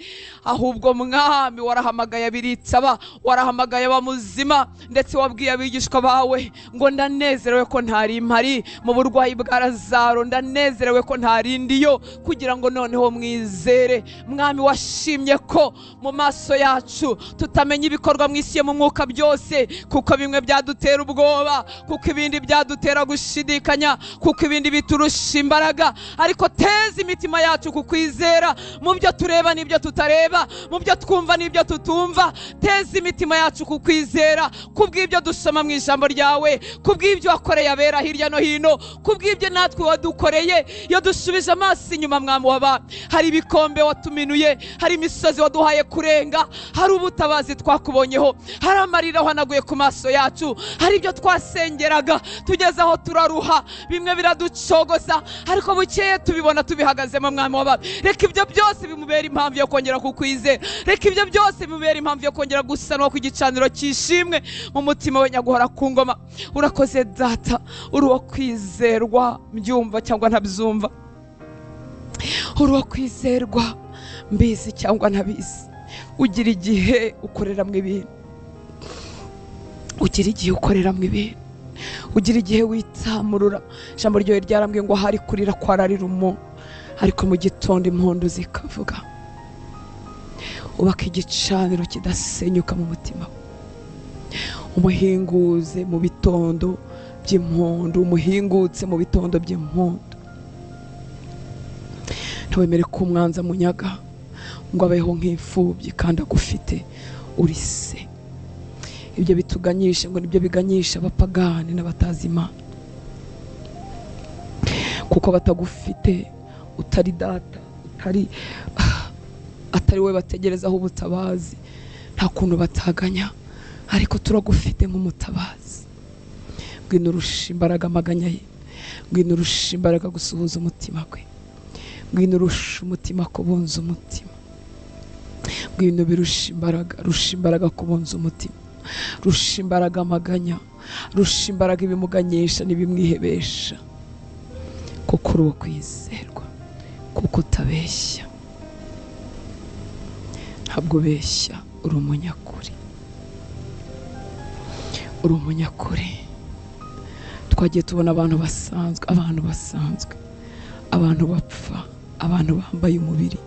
A: ahubwo Mwami warahamagaye abiritaba, warahamagaye abamuzima, ndetse wabwiye abigishwa bawe ngo ndanezerewe ko ntari mpari mu burwayi bwa Lazaro, ndanezerewe ko ntari ndiyo, kugira ngo noneho mwizere. Mwami washimye ko mu maso yacu tutamenya ibikorwa mu isi yo mu mwuka byose, kuko bimwe byadutera ubwoba, kuko ibindi byadutera gushidikanya, kuko ibindi biturusha imbaraga. Ariko teza imitima yacu kukwizera mu byo tureba n'ibyo tutareba, mu byo twumva n'ibyo tutumva. Teza imitima yacu kukwizera kubw'ibyo dusoma mu ijambo ryawe, kubw'ibyo wakoreye abera hirya no hino, kubw'ibyo natwe wadukoreye. Iyo dusubije amaso inyuma Mwami w'abami, hari ibikombe watuminuye, hari imisozi waduhaye kurenga, hari ubutabazi twakubonyeho, hari amarira wahanaguye ku maso yacu, hari ibyo twasengeraga tugeze aho turaruha, bimwe biraducogoza, ariko bukeye tubibona tubihagazemo. Mwami w'abami, reka ibyo byose bimubera impamvu yo kongera kukwizera, reka ibyo byose bimubera impamvu yo kongera gusanwa ku gicaniro cy'ishimwe mu mutima we nyaguhora ku ngoma. Urakoze Data, uri uwo kwizerwa, mbyumva cyangwa ntabyumva, uri uwo kwizerwa, mbizi cyangwa ntabizi. Ugira igihe ukoreramo ibintu, ugira igihe ukoreramo ibintu, ugira igihe witsamurura. Ijambo ryawe ryarambwiye ngo hari kurira kwararira umuntu, ariko mu gitondo impundu zikavuga. Ubaka igicaniro kidasenyuka mu mutima, umuhinguze mu bitondo by'impundu, umuhingutse mu bitondo by'impundu. Ntiwemere ko umwanza munyaga ngo abeho nk'imfubyi kandi agufite uri se. Ibyo bituganyisha ngo nibyo biganyisha abapagani n'abatazi Imana, kuko batagufite, utari data, utari atari we bategerezaho ubutabazi, nta kuntu bataganya, ariko turagufite nk'umutabazi. Ngwino urusha imbaraga amaganya ye, ngwino urusha imbaraga gusuhuza umutima gwe, ngwino urusha umutima kubunza umutima, ngwino birusha imbaraga, rusha imbaraga kubunza umutima, rusha imbaraga amaganya, rusha imbaraga ibimuganyisha n'ibimwihebesha, kuko uri uwo kwizerwa, kuko utabeshya, ntabwo ubeshya, uri umunyakuri, uri umunyakuri. Twagiye tubona abantu basanzwe, abantu basanzwe, abantu bapfa, abantu bambaye umubiri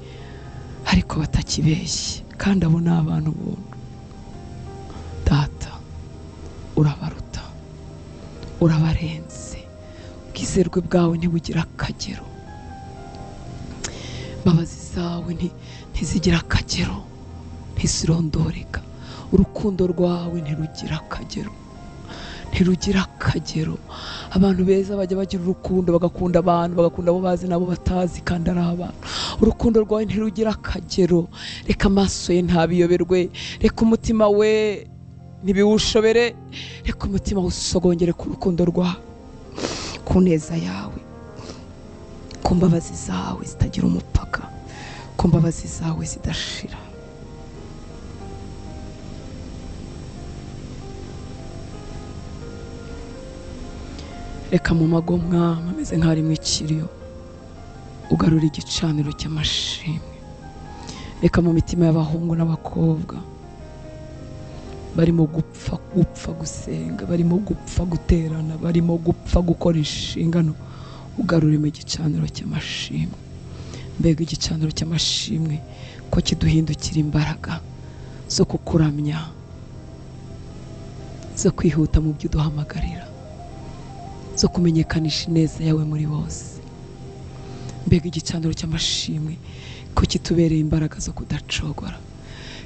A: ariko batakibeshye, kandi abo ni abantu buntu. Data, urabaruta, urabarenze. Ubwizerwe bwawe ntibugira akagero, imbabazi zawe ntizigira akagero, ntizirondoreka. Urukundo rwawe ntirugira akagero, ntirugira akagero. Abantu beza bajya bagira urukundo, bagakunda abantu, bagakunda abo bazi n'abo batazi, kandi ari abantu. Urukundo rwawe ntirugira akagero. Reka amaso ye ntabiyoberwe, reka umutima we ntibiwushobere, reka umutima usogongere ku rukundo rwawe, ku neza yawe, ku mbabazi zawe zitagira umupaka, ku mbabazi zawe zidashira. Reka mu magomwa ameze nk'ari mu ikiriyo ugarura igicaniro cy'amashimwe. Reka mu mitima y'abahungu n'abakobwa barimo gupfa gupfa gusenga, barimo gupfa guterana, barimo gupfa gukora inshingano, ugaruremo igicaniro cy'amashimwe. Mbega igicaniro cy'amashimwe ko kiduhindukira imbaraga zo kukuramya, zo kwihuta mu byo uduhamagarira, zo kumenyekanisha ineza yawe muri bose. Mbega igicaniro cy'amashimwe ko kitubereye imbaraga zo kudacogora,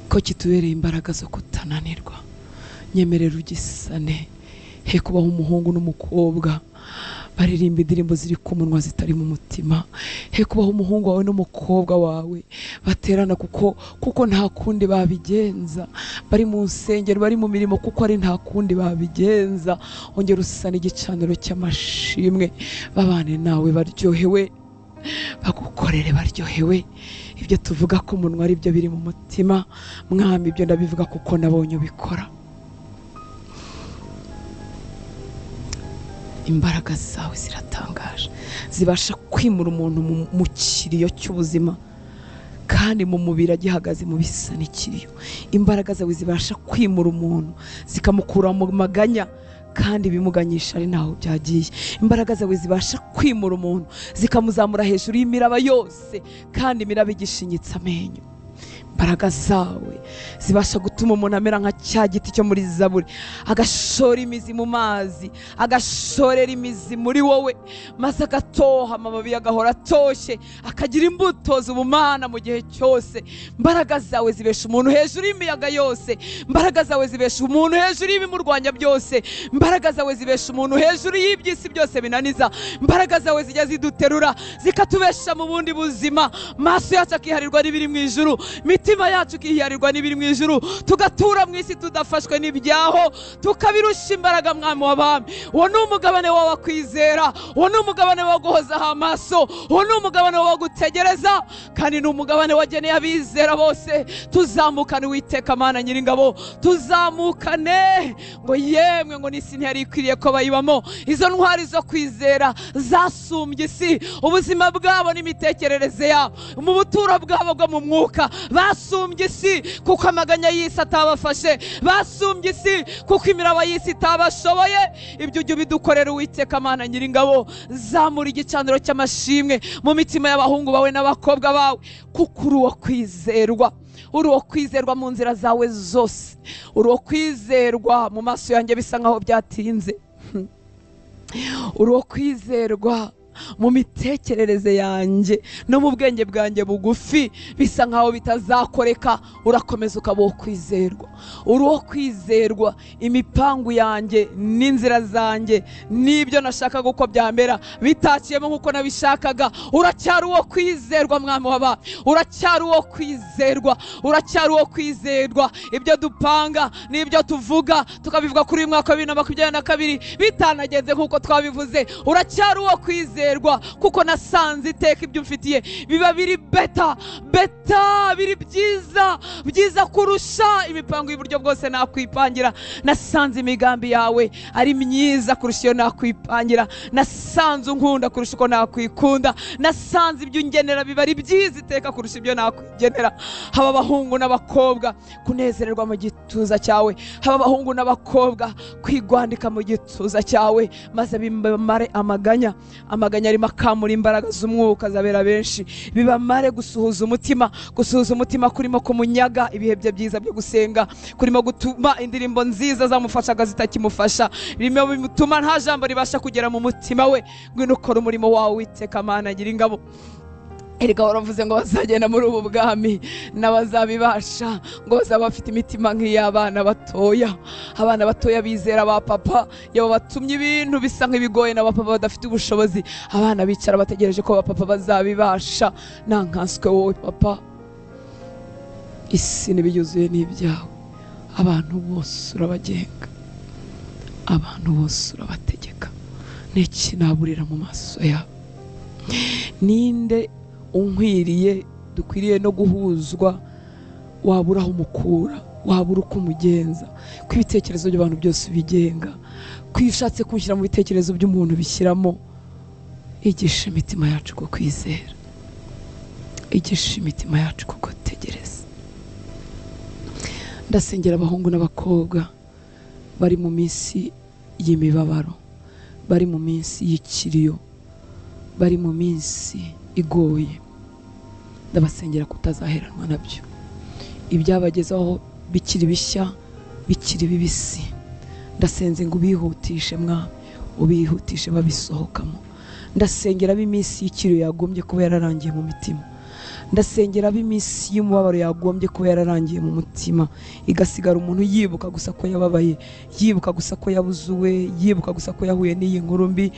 A: ko kitubereye imbaraga zo kutananirwa. Nyemerera ugisane. He kubaho umuhungu n'umukobwa baririmba indirimbo ziri ku munwa zitari mu mutima. He kubaho umuhungu wawe n'umukobwa wawe baterana kuko nta kundi babigenza, bari mu nsengero, bari mu mirimo kuko ari nta kundi babigenza. Ongera usane igicaniro cy'amashimwe, babane nawe baryohewe, bagukorere baryohewe. Ibyo tuvuga ku munwa ari byo biri mu mutima. Mwami, ibyo ndabivuga kuko nabonye ubikora. Imbaraga zawe ziratangaje, zibasha kwimura umuntu mu kiriyo cy'ubuzima, kandi mu mubiri agihagaze mu bisa n'ikiriyo. Imbaraga zawe zibasha kwimura umuntu zikamukura mu maganya, kandi bimuganyisha ari ntaho byagiye. Imbaraga zawe zibasha kwimura umuntu zikamuzamura hejuru y'imiraba yose, kandi imiraba igishinyitse amenyo. Imbaraga zawe zibasha gutuma umuntu amera nka cya giti cyo muri Zaburi, agashora imizi mu mazi, agashorera imizi muri wowe, maze agatoha, amababi agahora atoshye, akagira imbuto z'ubumana mu gihe cyose. Imbaraga zawe zibesha umuntu hejuru y'imiyaga yose. Imbaraga zawe zibesha umuntu hejuru y'ibimurwanya byose. Imbaraga zawe zibesha umuntu hejuru y'iby'isi byose binaniza. Imbaraga zawe zijya ziduterura zikatubesha mu bundi buzima, maso yacu akiharirwa n'ibiri mu ijuru, mitima yacu ikiharirwa n'ibiri mu ijuru, tugatura mu isi tudafashwe n'ibyaho, tukabirusha imbaraga. Mwami w'abami, uwo ni umugabane wawe kwizera, uwo ni umugabane wo guhozaho amaso, uwo ni umugabane wo gutegereza, kandi ni umugabane wageneye abizera bose. Tuzamukane Uwiteka Mana Nyiringabo, tuzamukane ngo yemwe ngo n'isi ntiyari ikwiriye ko bayibamo. Izo ntwari zo kwizera zasumbye isi, ubuzima bwabo n'imitekerereze yabo, mu buturo bwabo bwo mu mwuka basumbye isi, kuko amaganya y'isi atabafashe, basumbye isi kuko imiraba y'isi itabashoboye. Ibyo ujye ubidukorera Uwiteka Mana Nyiringabo. Zamura igicaniro cy'amashimwe mu mitima y'abahungu bawe n'abakobwa bawe, kuko uri uwo kwizerwa, uri uwo kwizerwa mu nzira zawe zose, uri uwo kwizerwa mu maso yanjye bisa nkaho byatinze, uri uwo kwizerwa mu mitekerereze yanjye no mu bwenge bwanjye bugufi bisa nkaho bitazakoreka. Urakomeza ukaba uwo kwizerwa, uri uwo kwizerwa. Imipangu yanjye n'inzira zanjye n'ibyo nashakaga uko byamera bitakiyemo nkuko nabishakaga, uracyari uwo kwizerwa. Mwami w'abami, uracyari uwo kwizerwa, uracyari uwo kwizerwa. Ibyo dupanga n'ibyo tuvuga tukabivuga kuri uyu mwaka wa 2022 bitanagenze nkuko twabivuze, uracyari uwo kwizerwa, kuko nasanze iteka ibyo mfitiye biba biri beta beta, biri byiza byiza kurusha imipango y'uburyo bwose nakwipangira. Nasanze imigambi yawe ari myiza kurusha iyo nakwipangira, nasanze unkunda kurusha uko nakwikunda, nasanze ibyo ungenera biba ari byiza iteka kurusha ibyo nakwigenera. Haba abahungu n'abakobwa kunezererwa mu gituza cyawe, haba abahungu n'abakobwa kwigwandika mu gituza cyawe, maze bimare amaganya, amaganya Amaganya arimo akamura imbaraga z'umwuka zabera benshi, bibamare gusuhuza umutima, gusuhuza umutima kurimo kumunyaga ibihe bye byiza byo gusenga, kurimo gutuma indirimbo nziza zamufashaga zitakimufasha, birimo bituma nta jambo ribasha kugera mu mutima we. Ngwino ukora umurimo wawe Uwiteka Mana Nyiringabo. Erega waravuze ngo bazagenda muri ubu bwami n'abazabibasha, ngo bazaba bafite imitima nk'iy'abana batoya. Abana batoya bizera ba papa, yabo batumye ibintu bisa nk'ibigoye na papa badafite ubushobozi, abana bicara bategereje ko ba papa bazabibasha. Nankanswe wowe papa, isi n'ibiyuzuye n'ibyawe, abantu bose urabagenga, abantu bose urabategeka. N'iki naburira mu maso yawe? Ninde unkwiriye dukwiriye no guhuzwa? Wabura aho umukura, wabura uko umugenza, ko ibitekerezo by'abantu byose ubigenga, ko iyo ushatse kunshyira mu bitekerezo by'umuntu bishyiramo. Igisha imitima yacu ko kwizera, igisha imitima yacu ko gutegereza. Ndasengera abahungu n'abakobwa bari mu minsi y'imibabaro, bari mu minsi y'ikiriyo, bari mu minsi igoye. Ndabasengera kutazaheranwa nabyo, ibyabagezaho bikiri bishya, bikiri bibisi. Ndasenze ngo ubihutishe Mwami, ubihutishe babisohokamo. Ndasengera ab'iminsi y'ikiriyo yagombye kuba yararangiye mu mitima, ndasengera ab'iminsi y'umubabaro yagombye kuba yararangiye mu mutima, igasigara umuntu yibuka gusa ko yababaye, yibuka gusa ko yabuzuwe, yibuka gusa ko yahuye n'iyi nkuru mbi.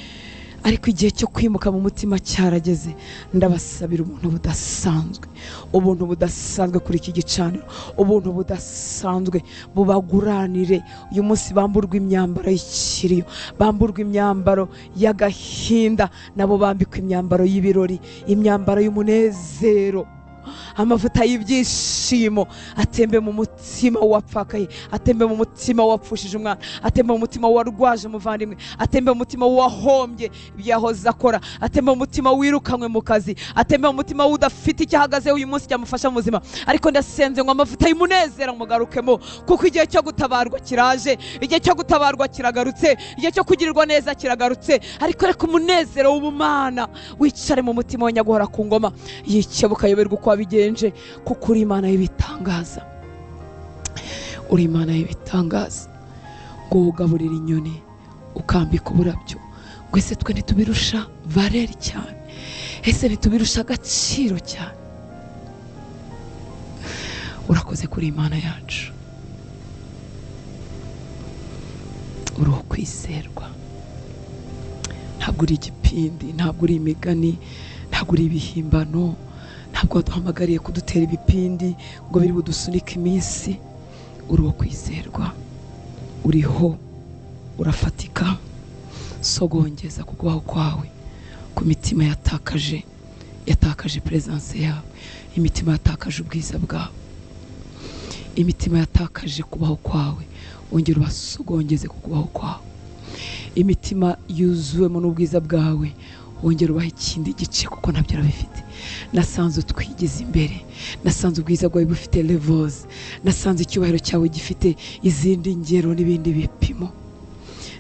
A: Ariko igihe cyo kwimuka mu mutima cyarageze. Ndabasabira ubuntu budasanzwe, ubuntu budasanzwe kuri iki gicaniro, ubuntu budasanzwe bubaguranire uyu munsi. Bamburwa imyambaro y'ikiriyo, bamburwa imyambaro y'agahinda, nabo bambikwa imyambaro y'ibirori, imyambaro y'umunezero. Amavuta y'ibyishimo atembe mu mutima wapfakaye, atembe mu mutima wapfushije umwana, atembe mu mutima warwaje umuvandimwe, atembe mu mutima wahombye ibyahoze akora, atembe mu mutima wirukanywe mu kazi, atembe mu mutima udafite icyo ahagazeho uyu munsi cyamufasha mu buzima. Ariko ndasenze ngo amavuta y'umunezero mugarukemo, kuko igihe cyo gutabarwa kiraje, igihe cyo gutabarwa kiragarutse, igihe cyo kugirirwa neza kiragarutse. Ariko reka umunezero w'ubumana wicare mu mutima wa nyaguhora ku ngoma, yikebuka ayoberwa uko wabigenje, kuko uri Imana y'ibitangaza, uri Imana y'ibitangaza. Ngo ugaburira inyoni ukambika uburabyo, ngo ese twe ntitubirusha valeur cyane? Ese ntitubirusha agaciro cyane? Urakoze kuri Imana yacu, uri ukwizerwa. Ntabwo uri igipindi, ntabwo uri imigani, ntabwo uri ibihimbano, ntabwo waduhamagariye kudutera ibipindi ngo biri budusunike iminsi. Uri uwo kwizerwa, uriho, urafatika. Sogongeza ku kubaho kwawe ku mitima yatakaje, yatakaje presence yawe, imitima yatakaje ubwiza bwawe, imitima yatakaje kubaho kwawe, wongera ubasogongeze ku kubaho kwawe. Imitima yuzuwemo n'ubwiza bwawe, wongera ubaha ikindi gice, kuko nabyo urabifite. Nasanze utwigize imbere, nasanze ubwiza bwawe bufite levels, nasanze icyubahiro cyawe gifite izindi ngero n'ibindi bipimo.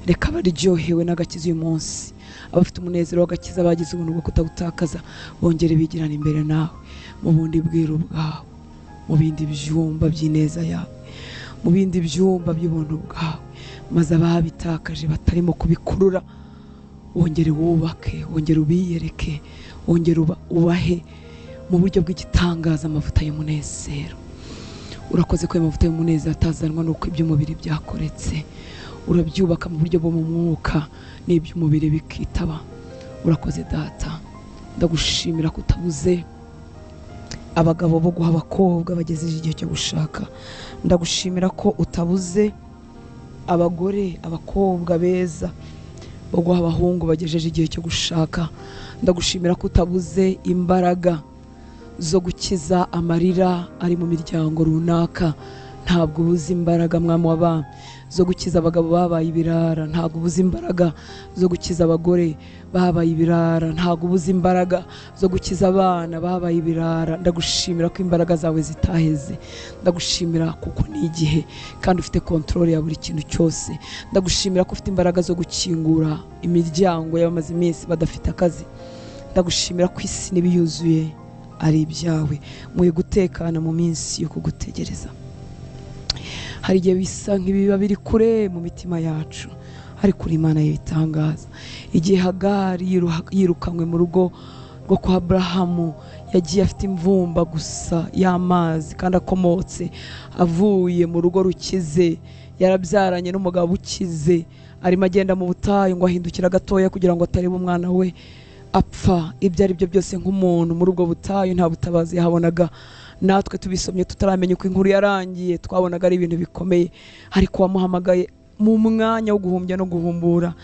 A: Reka abaryohewe n'agakiza uyu munsi, abafite umunezero w'agakiza bagize ubuntu bwo kutagutakaza, bongere bigirana imbere nawe mu bundi bwiru bwawe, mu bindi byumba by'ineza yawe, mu bindi byumba by'ubuntu bwawe, maze ababitakaje batarimo kubikurura wongere wubake, wongere ubiyereke, wongere ubahe mu buryo bw'igitangaza amavuta y'umunezero. Urakoze ko ayo mavuta y'umunezero atazanwa n'uko iby'umubiri byakoretse, urabyubaka mu buryo bwo mu mwuka n'iby'umubiri bikitaba. Urakoze Data, ndagushimira kutabuze abagabo bo guha abakobwa bagejeje igihe cyo gushaka. Ndagushimira ko utabuze abagore, abakobwa beza bo guha abahungu bagejeje igihe cyo gushaka. Ndagushimira ko utabuze imbaraga zo gukiza amarira ari mu miryango runaka. Ntabwo ubuze imbaraga, Mwami w'abami, zo gukiza abagabo babaye ibirara. Ntabwo ubuze imbaraga zo gukiza abagore babaye ibirara. Ntabwo ubuze imbaraga zo gukiza abana babaye ibirara. Ndagushimira ko imbaraga zawe zitaheze. Ndagushimira kuko ni igihe kandi ufite control ya buri kintu cyose. Ndagushimira ko ufite imbaraga zo gukingura imiryango y'abamaze iminsi badafite akazi. Ndagushimira ko isi n'ibiyuzuye ari ibyawe. Muye gutekana mu minsi yo kugutegereza. Hari igihe bisa nk'ibiba biri kure mu mitima yacu, ariko uri Imana y'ibitangaza. Igihe Hagari yirukanywe mu rugo rwo kwa Aburahamu, yagiye afite imvumba gusa y'amazi kandi akomotse avuye mu rugo rukize, yarabyaranye n'umugabo ukize, arimo agenda mu butayu ngo ahindukira gatoya kugira ngo atareba umwana we apfa. Ibyo ari byo byose nk'umuntu muri ubwo butayu nta butabazi yahabonaga. Natwe tubisomye tutaramenya uko inkuru yarangiye, twabonaga ari ibintu bikomeye, ariko wamuhamagaye mu mwanya wo guhumbya no guhumbura,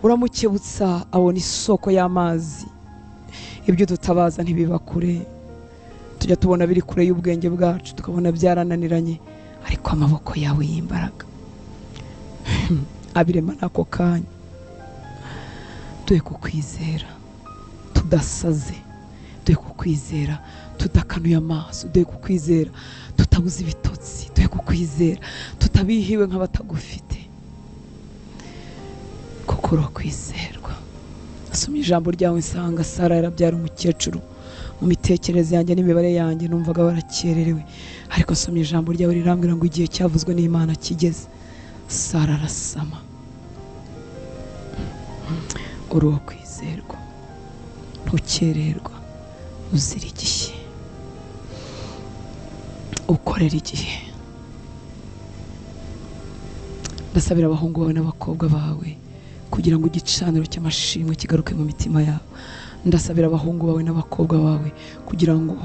A: uramukebutsa abona isoko y'amazi. Ibyo dutabaza ntibiba kure, tujya tubona biri kure y'ubwenge bwacu, tukabona byarananiranye, ariko amaboko yawe y'imbaraga abirema n'ako kanya. Duhe kukwizera tudasaze, duhe kukwizera tudakanuye amaso, duhe kukwizera tutabuze ibitotsi, duhe kukwizera tutabihiwe nk'abatagufite, kuko urakwizerwa. Nasomye ijambo ryawe nsanga Sara yarabyara umukecuru. Mu mitekerereze yanjye n'imibare yanjye numvaga barakererewe, ariko nsomye ijambo ryawe rirambwira ngo igihe cyavuzwe n'Imana kigeze, Sara arasama. Uri uwo kwizerwa, ntukererwa, uzira igihe, ukorera igihe. Ndasabira abahungu bawe n'abakobwa bawe kugira ngo igicaniro cy'amashimwe kigaruke mu mitima yabo. Ndasabira abahungu bawe n'abakobwa bawe kugira ngo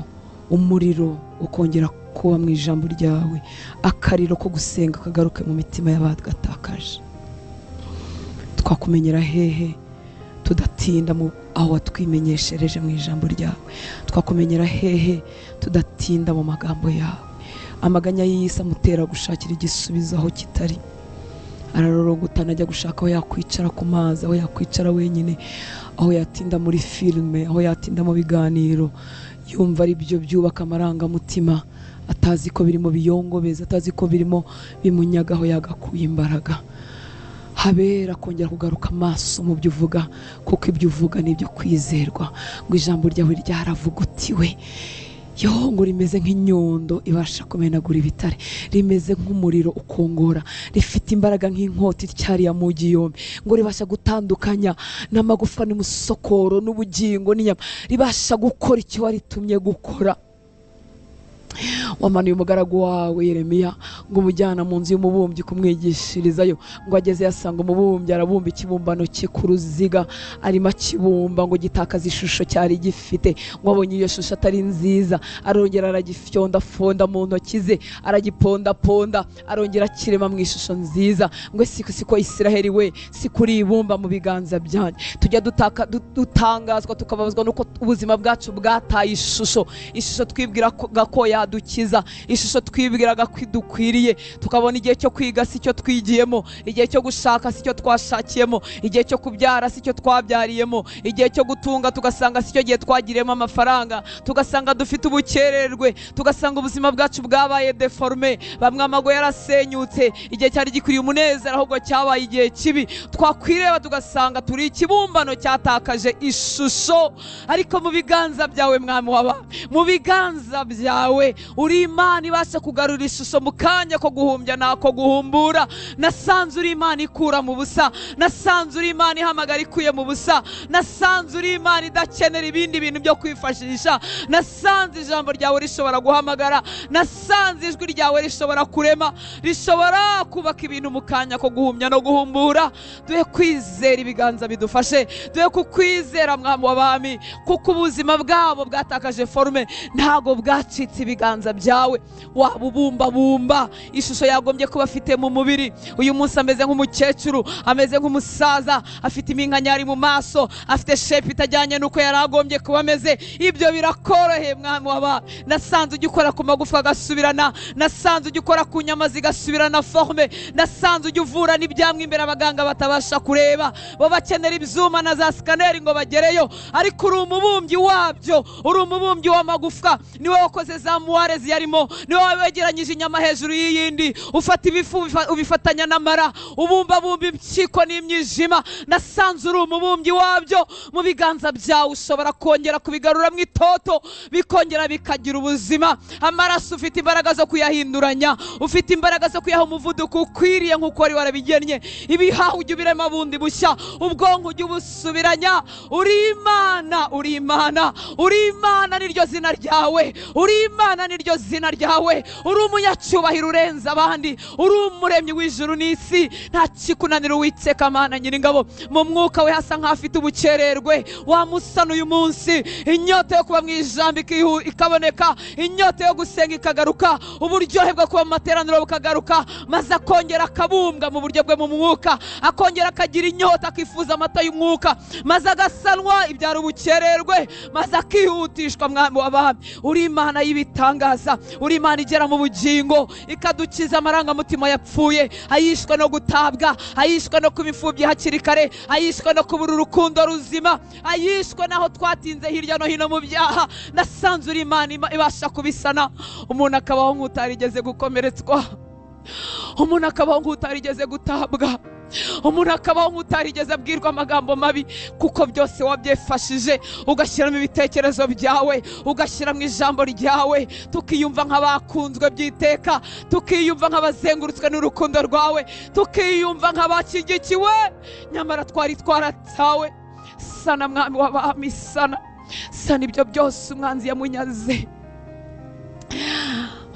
A: umuriro ukongera kuba mu ijambo ryawe, akariro ko gusenga kagaruke mu mitima y'abagatakaje. Twakumenyera hehe tudatinda mu aho watwimenyeshereje mu ijambo ryawe? Twakumenyera hehe tudatinda mu magambo yawe? Amaganya y'isi amutera gushakira igisubizo aho kitari. Ararorogotana ajya gushaka aho yakwicara ku mazi, aho yakwicara wenyine, aho yatinda muri filime, aho yatinda mu biganiro, yumva ari byo byubaka amarangamutima, atazi ko birimo biyongobeza, atazi ko birimo bimunyaga aho yagakuye imbaraga. Habera kongera kugaruka amaso mu byo uvuga, kuko ibyo uvuga ni ibyo kwizerwa. Ngo ijambo ryawe ryaravugutiwe, yo ngo rimeze nk'inyundo ibasha kumenagura ibitare, rimeze nk'umuriro ukongora, rifite imbaraga nk'inkota ityariye amugi yombi, ngo ribasha gutandukanya n'amagufa n'umusokoro n'ubugingo n'inyama, ribasha gukora icyo waritumye gukora. Wamanuye umugaragu wawe Yeremiya ngo umujyana mu nzu y'umubumbyi kumwigishirizayo, ngo ageze yasanga umubumbyi arabumba ikibumbano cye ku ruziga, arimo akibumba ngo gitakaza ishusho cyari gifite, ngo abonye iyo shusho atari nziza, arongera aragifyondafonda mu ntoki ze, aragipondaponda, arongera akirema mu ishusho nziza. Ngo siko Isiraheli we, si kuri ibumba mu biganza byanjye. Tujya dutangazwa tukababazwa nuko ubuzima bwacu bwataye ishusho, ishusho twibwira ko yadukiza, ishusho twibwiraga ko idukwiriye. Tukabona igihe cyo kwiga si cyo twigiyemo, igihe cyo gushaka si cyo twashakiyemo, igihe cyo kubyara si cyo twabyariyemo, igihe cyo gutunga tugasanga si cyo gihe twagiriyemo amafaranga, tugasanga dufite ubukererwe, tugasanga ubuzima bwacu bwabaye deforme, bamwe amago yarasenyutse, igihe cyari gikwiriye umunezero ahubwo cyabaye igihe kibi. Twakwireba tugasanga turi ikibumbano cyatakaje ishusho, ariko mu biganza byawe Mwami w'abami, mu biganza byawe uri Imana ibasha kugarura ishusho mu kanya ko guhumbya nako guhumbura. Nasanze uri Imana ikura mu busa, nasanze uri Imana ihamagara ikuye mu busa, nasanze uri Imana idakenera ibindi bintu byo kwifashisha, nasanze ijambo ryawe rishobora guhamagara, nasanze ijwi ryawe rishobora kurema, rishobora kubaka ibintu mu kanya ko guhumya no guhumbura. Duhe kwizera ibiganza bidufashe, duhe kukwizera Mwami w'abami, kuko ubuzima bwabo bwatakaje forume, ntago bwacitse ibiganza byawe wabubumbabumba ishusho yagombye kuba afite mu mubiri. Uyu munsi ameze nk'umukecuru, ameze nk'umusaza, afite iminkanyari mu maso, afite shape itajyanye n'uko yari agombye kuba ameze. Ibyo birakoroheye mwami w'abami. Nasanze ujya ukora ku magufwa agasubirana, nasanze ujya ukora ku nyama zigasubirana forme, nasanze ujya uvura n'ibyamwe imbere abaganga batabasha kureba, bo bakenera ibyuma na za scanner ngo bagereyo, ariko uri umubumbyi wabyo, uri umubumbyi w'amagufwa. Niwe wakoze za muware ziyarimo, niwe wegeranyije inyama hejuru y'iyindi, ufata ibifu ubifatanya n'amara, ubumbabumba impyiko n'imyijima. Nasanze uri umubumbyi wabyo. Mu biganza byawe ushobora kongera kubigarura mu itoto, bikongera bikagira ubuzima. Amaraso ufite imbaraga zo kuyahinduranya, ufite imbaraga zo kuyaha umuvuduko ukwiriye nk'uko wari warabigennye. Ibihaha ujya ubirema bundi bushya, ubwonko ujya ubusubiranya. Uri Imana, uri Imana, uri Imana niryo zina ryawe, uri Imana niryo zina ryawe. Uri umunyacyubahiro urenze abandi, uri umuremyi w'ijuru n'isi, nta kikunanira Uwiteka Mana Nyiringabo. Mu mwuka we hasa nk'afite ubukererwe, wamusana uyu munsi, inyota yo kuba mu ijambo ikaboneka, inyota yo gusenga ikagaruka, uburyohe bwo kuba mu materaniro bukagaruka, maze akongera akabumbwa mu buryo bwe mu mwuka, akongera akagira inyota, akifuza amata y'umwuka, maze agasanwa ibyara ubukererwe, maze akihutishwa. Mwami w'abami, uri Imana y'ibitangaza, uri Imana igera mu bugingo, ikadukiza amarangamutima yapfuye, ayishwe no gutabwa, ayishwe no kuba imfubyi hakiri kare, ayishwe no kubura urukundo ruzima, ayishwe naho twatinze hirya no hino mu byaha. Nasanze uri Imana ibasha kubisana, umuntu akabaho nk'utarigeze gukomeretswa, umuntu akabaho nk'utarigeze gutabwa, umuntu akabaho nk'utarigeze abwirwa amagambo mabi, kuko byose wabyefashije, ugashyiramo ibitekerezo byawe, ugashyira mu ijambo ryawe, tukiyumva nk'abakunzwe by'iteka, tukiyumva nk'abazengurutswe n'urukundo rwawe, tukiyumva nk'abashyigikiwe, nyamara twari twaratawe. Sana mwami w'abami, sana, sana ibyo byose umwanzi yamunyaze.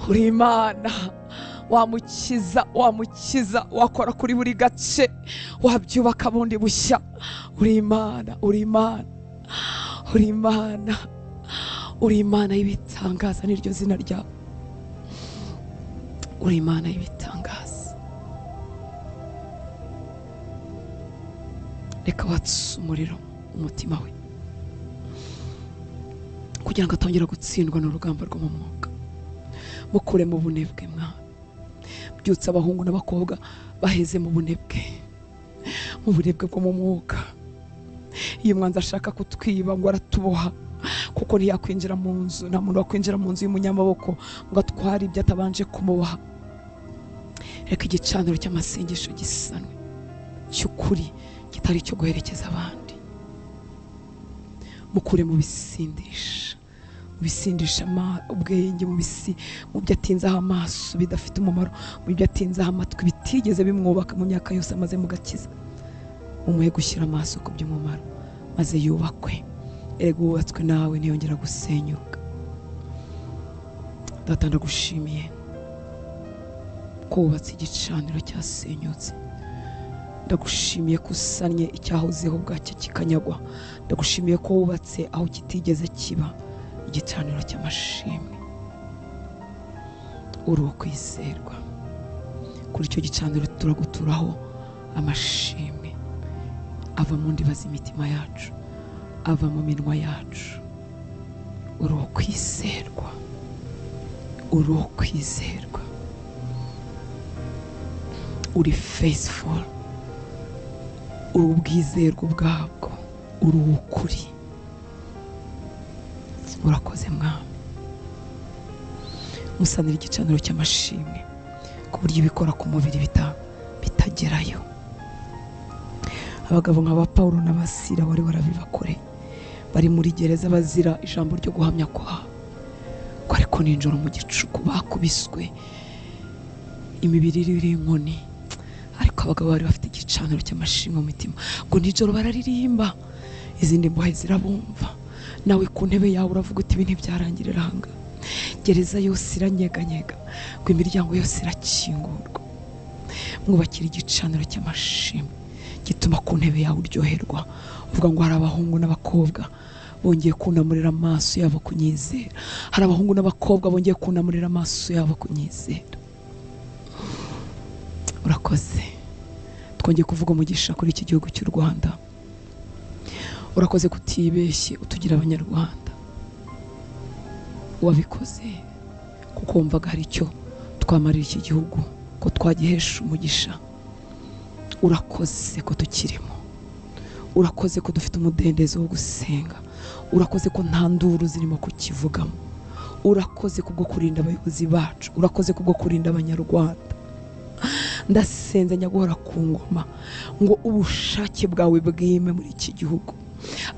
A: Uri Imana wamukiza, wamukiza, wakora kuri buri gace, wabyubaka bundi bushya. Uri Imana, uri Imana, uri Imana, uri Imana y'ibitangaza niryo zina ryawe. Uri Imana y'ibitangaza. Reka watse umuriro umutima we kugira ngo atongera gutsindwa n'urugamba rwo mu mwuka. Mukure mu bunebwe mwa, byutsa abahungu n'abakobwa baheze mu bunebwe, mu bunebwe bwo mu mwuka. Iyo umwanzi ashaka kutwiba ngo aratuboha, kuko ntiyakwinjira mu nzu, nta muntu wakwinjira mu nzu y'umunyamaboko ngo atware ibyo atabanje kumuboha. Reka igicaniro cy'amasengesho gisanwe cy'ukuri, kitari icyo guherekeza abandi. Mukure mu bisindisha, bisindisha ubwenge, mu byo atinzaho amaso bidafite umumaro, mu byo atinzaho amatwi bitigeze bimwubaka mu myaka yose amaze mu gakiza. Umuhe gushyira amaso ku by'umumaro, maze yubakwe. Erega wubatswe nawe ntiyongera gusenyuka. Data, ndagushimiye ko wubatse igicaniro cyasenyutse. Ndagushimiye ko usannye icyahozeho bwacyo kikanyagwa. Ndagushimiye ko wubatse aho kitigeze kiba igicaniro cy'amashimwe. Uri uwo kwizerwa. Kuri icyo gicaniro turaguturaho amashimwe ava mu ndiba z'imitima yacu, ava mu minwa yacu. Uri uwo kwizerwa, uri uwo kwizerwa, uri faithful, uri ubwizerwa ubwabwo, uri ukuri. Urakoze mwami. Musanira igicaniro cy'amashimwe ku buryo ibikora ku mubiri bitagerayo. Abagabo nka ba Paulo n'Abasira wari warabibakore, bari muri gereza bazira ijambo ryo guhamya kwabo, ko ariko ninjoro mu gicuku bakubiswe imibiri iri inkoni, ariko abagabo bari bafite igicaniro cy'amashimwe mu mitima, ngo nijoro bararirimba, izindi mbohe zirabumva. Nawe ku ntebe yawe uravuga uti ibi ntibyarangirira aha ngaha. Gereza yose iranyeganyega, ngo imiryango yose irakingurwa. Mwubakira igicaniro cy'amashimwe gituma ku ntebe yawe uryoherwa, uvuga ngo hari abahungu n'abakobwa bongeye kunamurira amaso yabo kunyizera. Hari abahungu n'abakobwa bongeye kunamurira amaso yabo kunyizera. Urakoze. Twongeye kuvuga umugisha kuri iki gihugu cy'u Rwanda. Urakoze kutibeshye utugira abanyarwanda. Wabikoze kuko wumvaga hari icyo twamarira iki gihugu, ko twagihesha umugisha. Urakoze ko tukirimo. Urakoze ko dufite umudendezo wo gusenga. Urakoze ko nta nduru zirimo kukivugamo. Urakoze kubwo kurinda abayobozi bacu. Urakoze kubwo kurinda abanyarwanda. Ndasenze nyaguhora ku ngoma ngo ubushake bwawe bwime muri iki gihugu,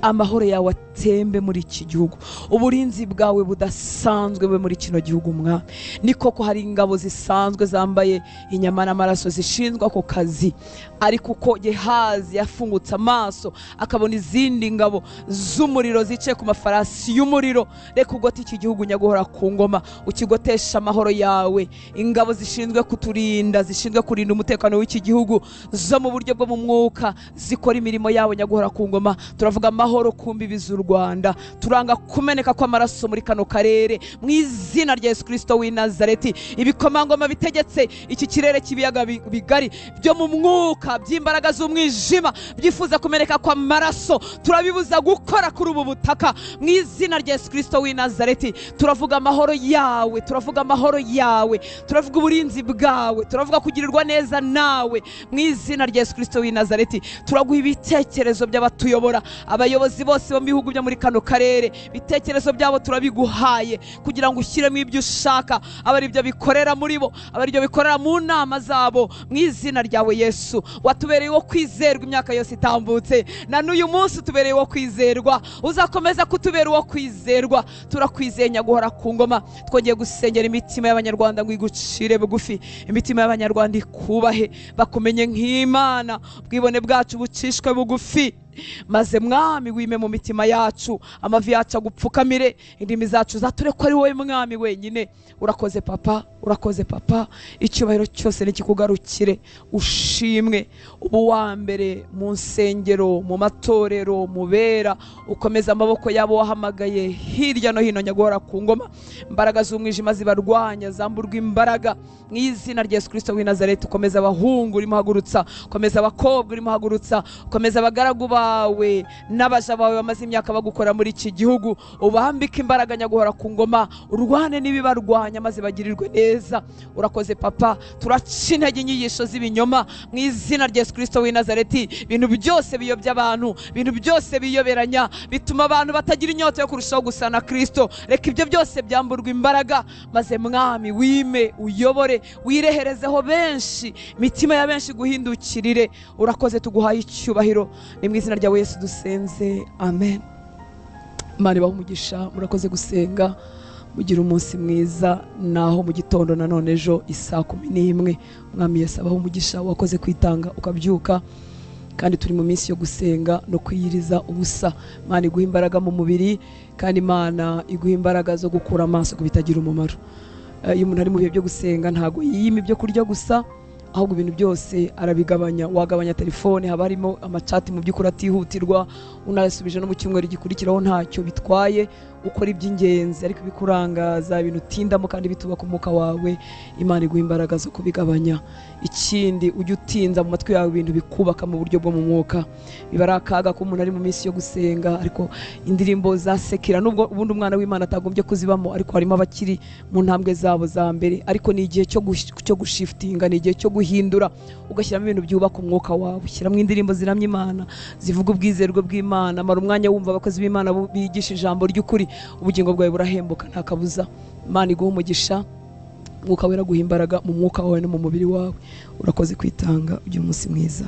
A: amahoro yawe atembe muri iki gihugu, uburinzi bwawe budasanzwe bube muri kino gihugu. Mwami, ni koko hari ingabo zisanzwe zambaye inyama n'amaraso zishinzwe ako kazi, ariko uko Gehazi yafungutse amaso akabona izindi ngabo z'umuriro zicaye ku mafarasi y'umuriro, reka ugote iki gihugu nyaguhora ku ngoma, ukigotesha amahoro yawe. Ingabo zishinzwe kuturinda, zishinzwe kurinda umutekano w'iki gihugu, zo mu buryo bwo mu mwuka zikora imirimo yawe nyaguhora ku ngoma. Turavuga amahoro ku mbibi z'u Rwanda, turanga kumeneka kw'amaraso muri kano karere mu izina rya Yesu Kristo w'i Nazareti. Ibikomangoma bitegetse iki kirere cy'ibiyaga bigari byo mu mwuka by'imbaraga z'umwijima byifuza kumeneka kw'amaraso, turabibuza gukora kuri ubu butaka mu izina rya Yesu Kristo w'i Nazareti. Turavuga amahoro yawe, turavuga amahoro yawe, turavuga uburinzi bwawe, turavuga kugirirwa neza nawe mu izina rya Yesu Kristo w'i Nazareti. Turaguha ibitekerezo by'abatuyobora, abayobozi bose bo mu bihugu byo muri kano karere, ibitekerezo byabo turabiguhaye kugira ngo ushyiremo ibyo ushaka, abe ari byo bikorera muri bo, abe ari byo bikorera mu nama zabo mu izina ryawe Yesu. Watubereye wo kwizerwa imyaka yose itambutse, na n'uyu munsi utubereye wo kwizerwa, uzakomeza kutubera uwo kwizerwa. Turakwizeye nyaguhora ku ngoma. Twongeye gusengera imitima y'abanyarwanda ngo igucire bugufi, imitima y'abanyarwanda ikubahe, bakumenye nk'Imana, ubwibone bwacu bucishwe bugufi, maze Mwami wime mu mitima yacu, amavi yacu agupfukamire, indimi zacu zature ko ari wowe Mwami wenyine. Urakoze Papa, urakoze Papa, icyubahiro cyose nikikugarukire, ushimwe. Ubu wa mbere mu nsengero, mu matorero, mu bera, ukomeza amaboko yabo wahamagaye hirya no hino nyaguhora ku ngoma. Imbaraga z'umwijima zibarwanya zamburwa imbaraga mu izina rya Yesu Kristo w'i Nazareti. Ukomeza abahungu urimo hagurutsa, ukomeza abakobwa urimo hagurutsa, ukomeza abagaragu bawe n'abaja bawe bamaze imyaka bagukora muri iki gihugu, ubambike imbaraga nyaguhora ku ngoma, urwane n'ibibarwanya maze bagirirwe neza. Urakoze Papa. Turaca intege inyigisho z'ibinyoma mu izina rya Yesu Kristo w'i Nazareti. Ibintu byose biyobya abantu, ibintu byose biyoberanya, bituma abantu batagira inyota yo kurushaho gusa na Kristo, reka ibyo byose byamburwa imbaraga, maze Mwami wime, uyobore, wireherezeho benshi, imitima ya benshi guhindukirire. Urakoze, tuguhaye icyubahiro, ni mu izina rya Yesu dusenze, amen. Imana ibahe umugisha. Murakoze gusenga, mugira umunsi mwiza. Naho mu gitondo nanone ejo isaa 11. Umwami Yesu abahe umugisha. Wakoze kwitanga ukabyuka, kandi turi mu minsi yo gusenga no kwiyiriza ubusa. Imana iguha imbaraga mu mubiri, kandi Imana iguha imbaraga zo gukura amaso ku bitagira umumaro. Iyo umuntu ari mu bihe byo gusenga ntago yiyima ibyo kurya gusa, ahubwo ibintu byose arabigabanya. Wagabanya telefone, haba harimo amacati mu by'ukuri atihutirwa, unayasubije no mu cyumweru gikurikiraho ntacyo bitwaye. Ukora iby'ingenzi ariko ibikurangaza, ibintu utindamo kandi bitubaka umwuka wawe, Imana iguha imbaraga zo kubigabanya. Ikindi, ujye utinza mu matwi yawe ibintu bikubaka mu buryo bwo mu mwuka. Biba ari akaga ko umuntu ari mu minsi yo gusenga ariko indirimbo za sekira, nubwo ubundi umwana w'Imana atagombye kuzibamo, ariko harimo abakiri mu ntambwe zabo za mbere. Ariko ni igihe cyo gushiftinga, ni igihe cyo guhindura, ugashyiramo ibintu byubaka umwuka wawe. Ushyiramo indirimbo ziramya Imana, zivuga ubwizerwe bw'Imana. Mara umwanya wumva abakozi b'Imana bigisha ijambo ry'ukuri, ubugingo bwawe burahembuka nta kabuza. Imana iguha umugisha, umwuka wera aguha imbaraga mu mwuka wawe no mu mubiri wawe. Urakoze kwitanga, ugira umunsi mwiza.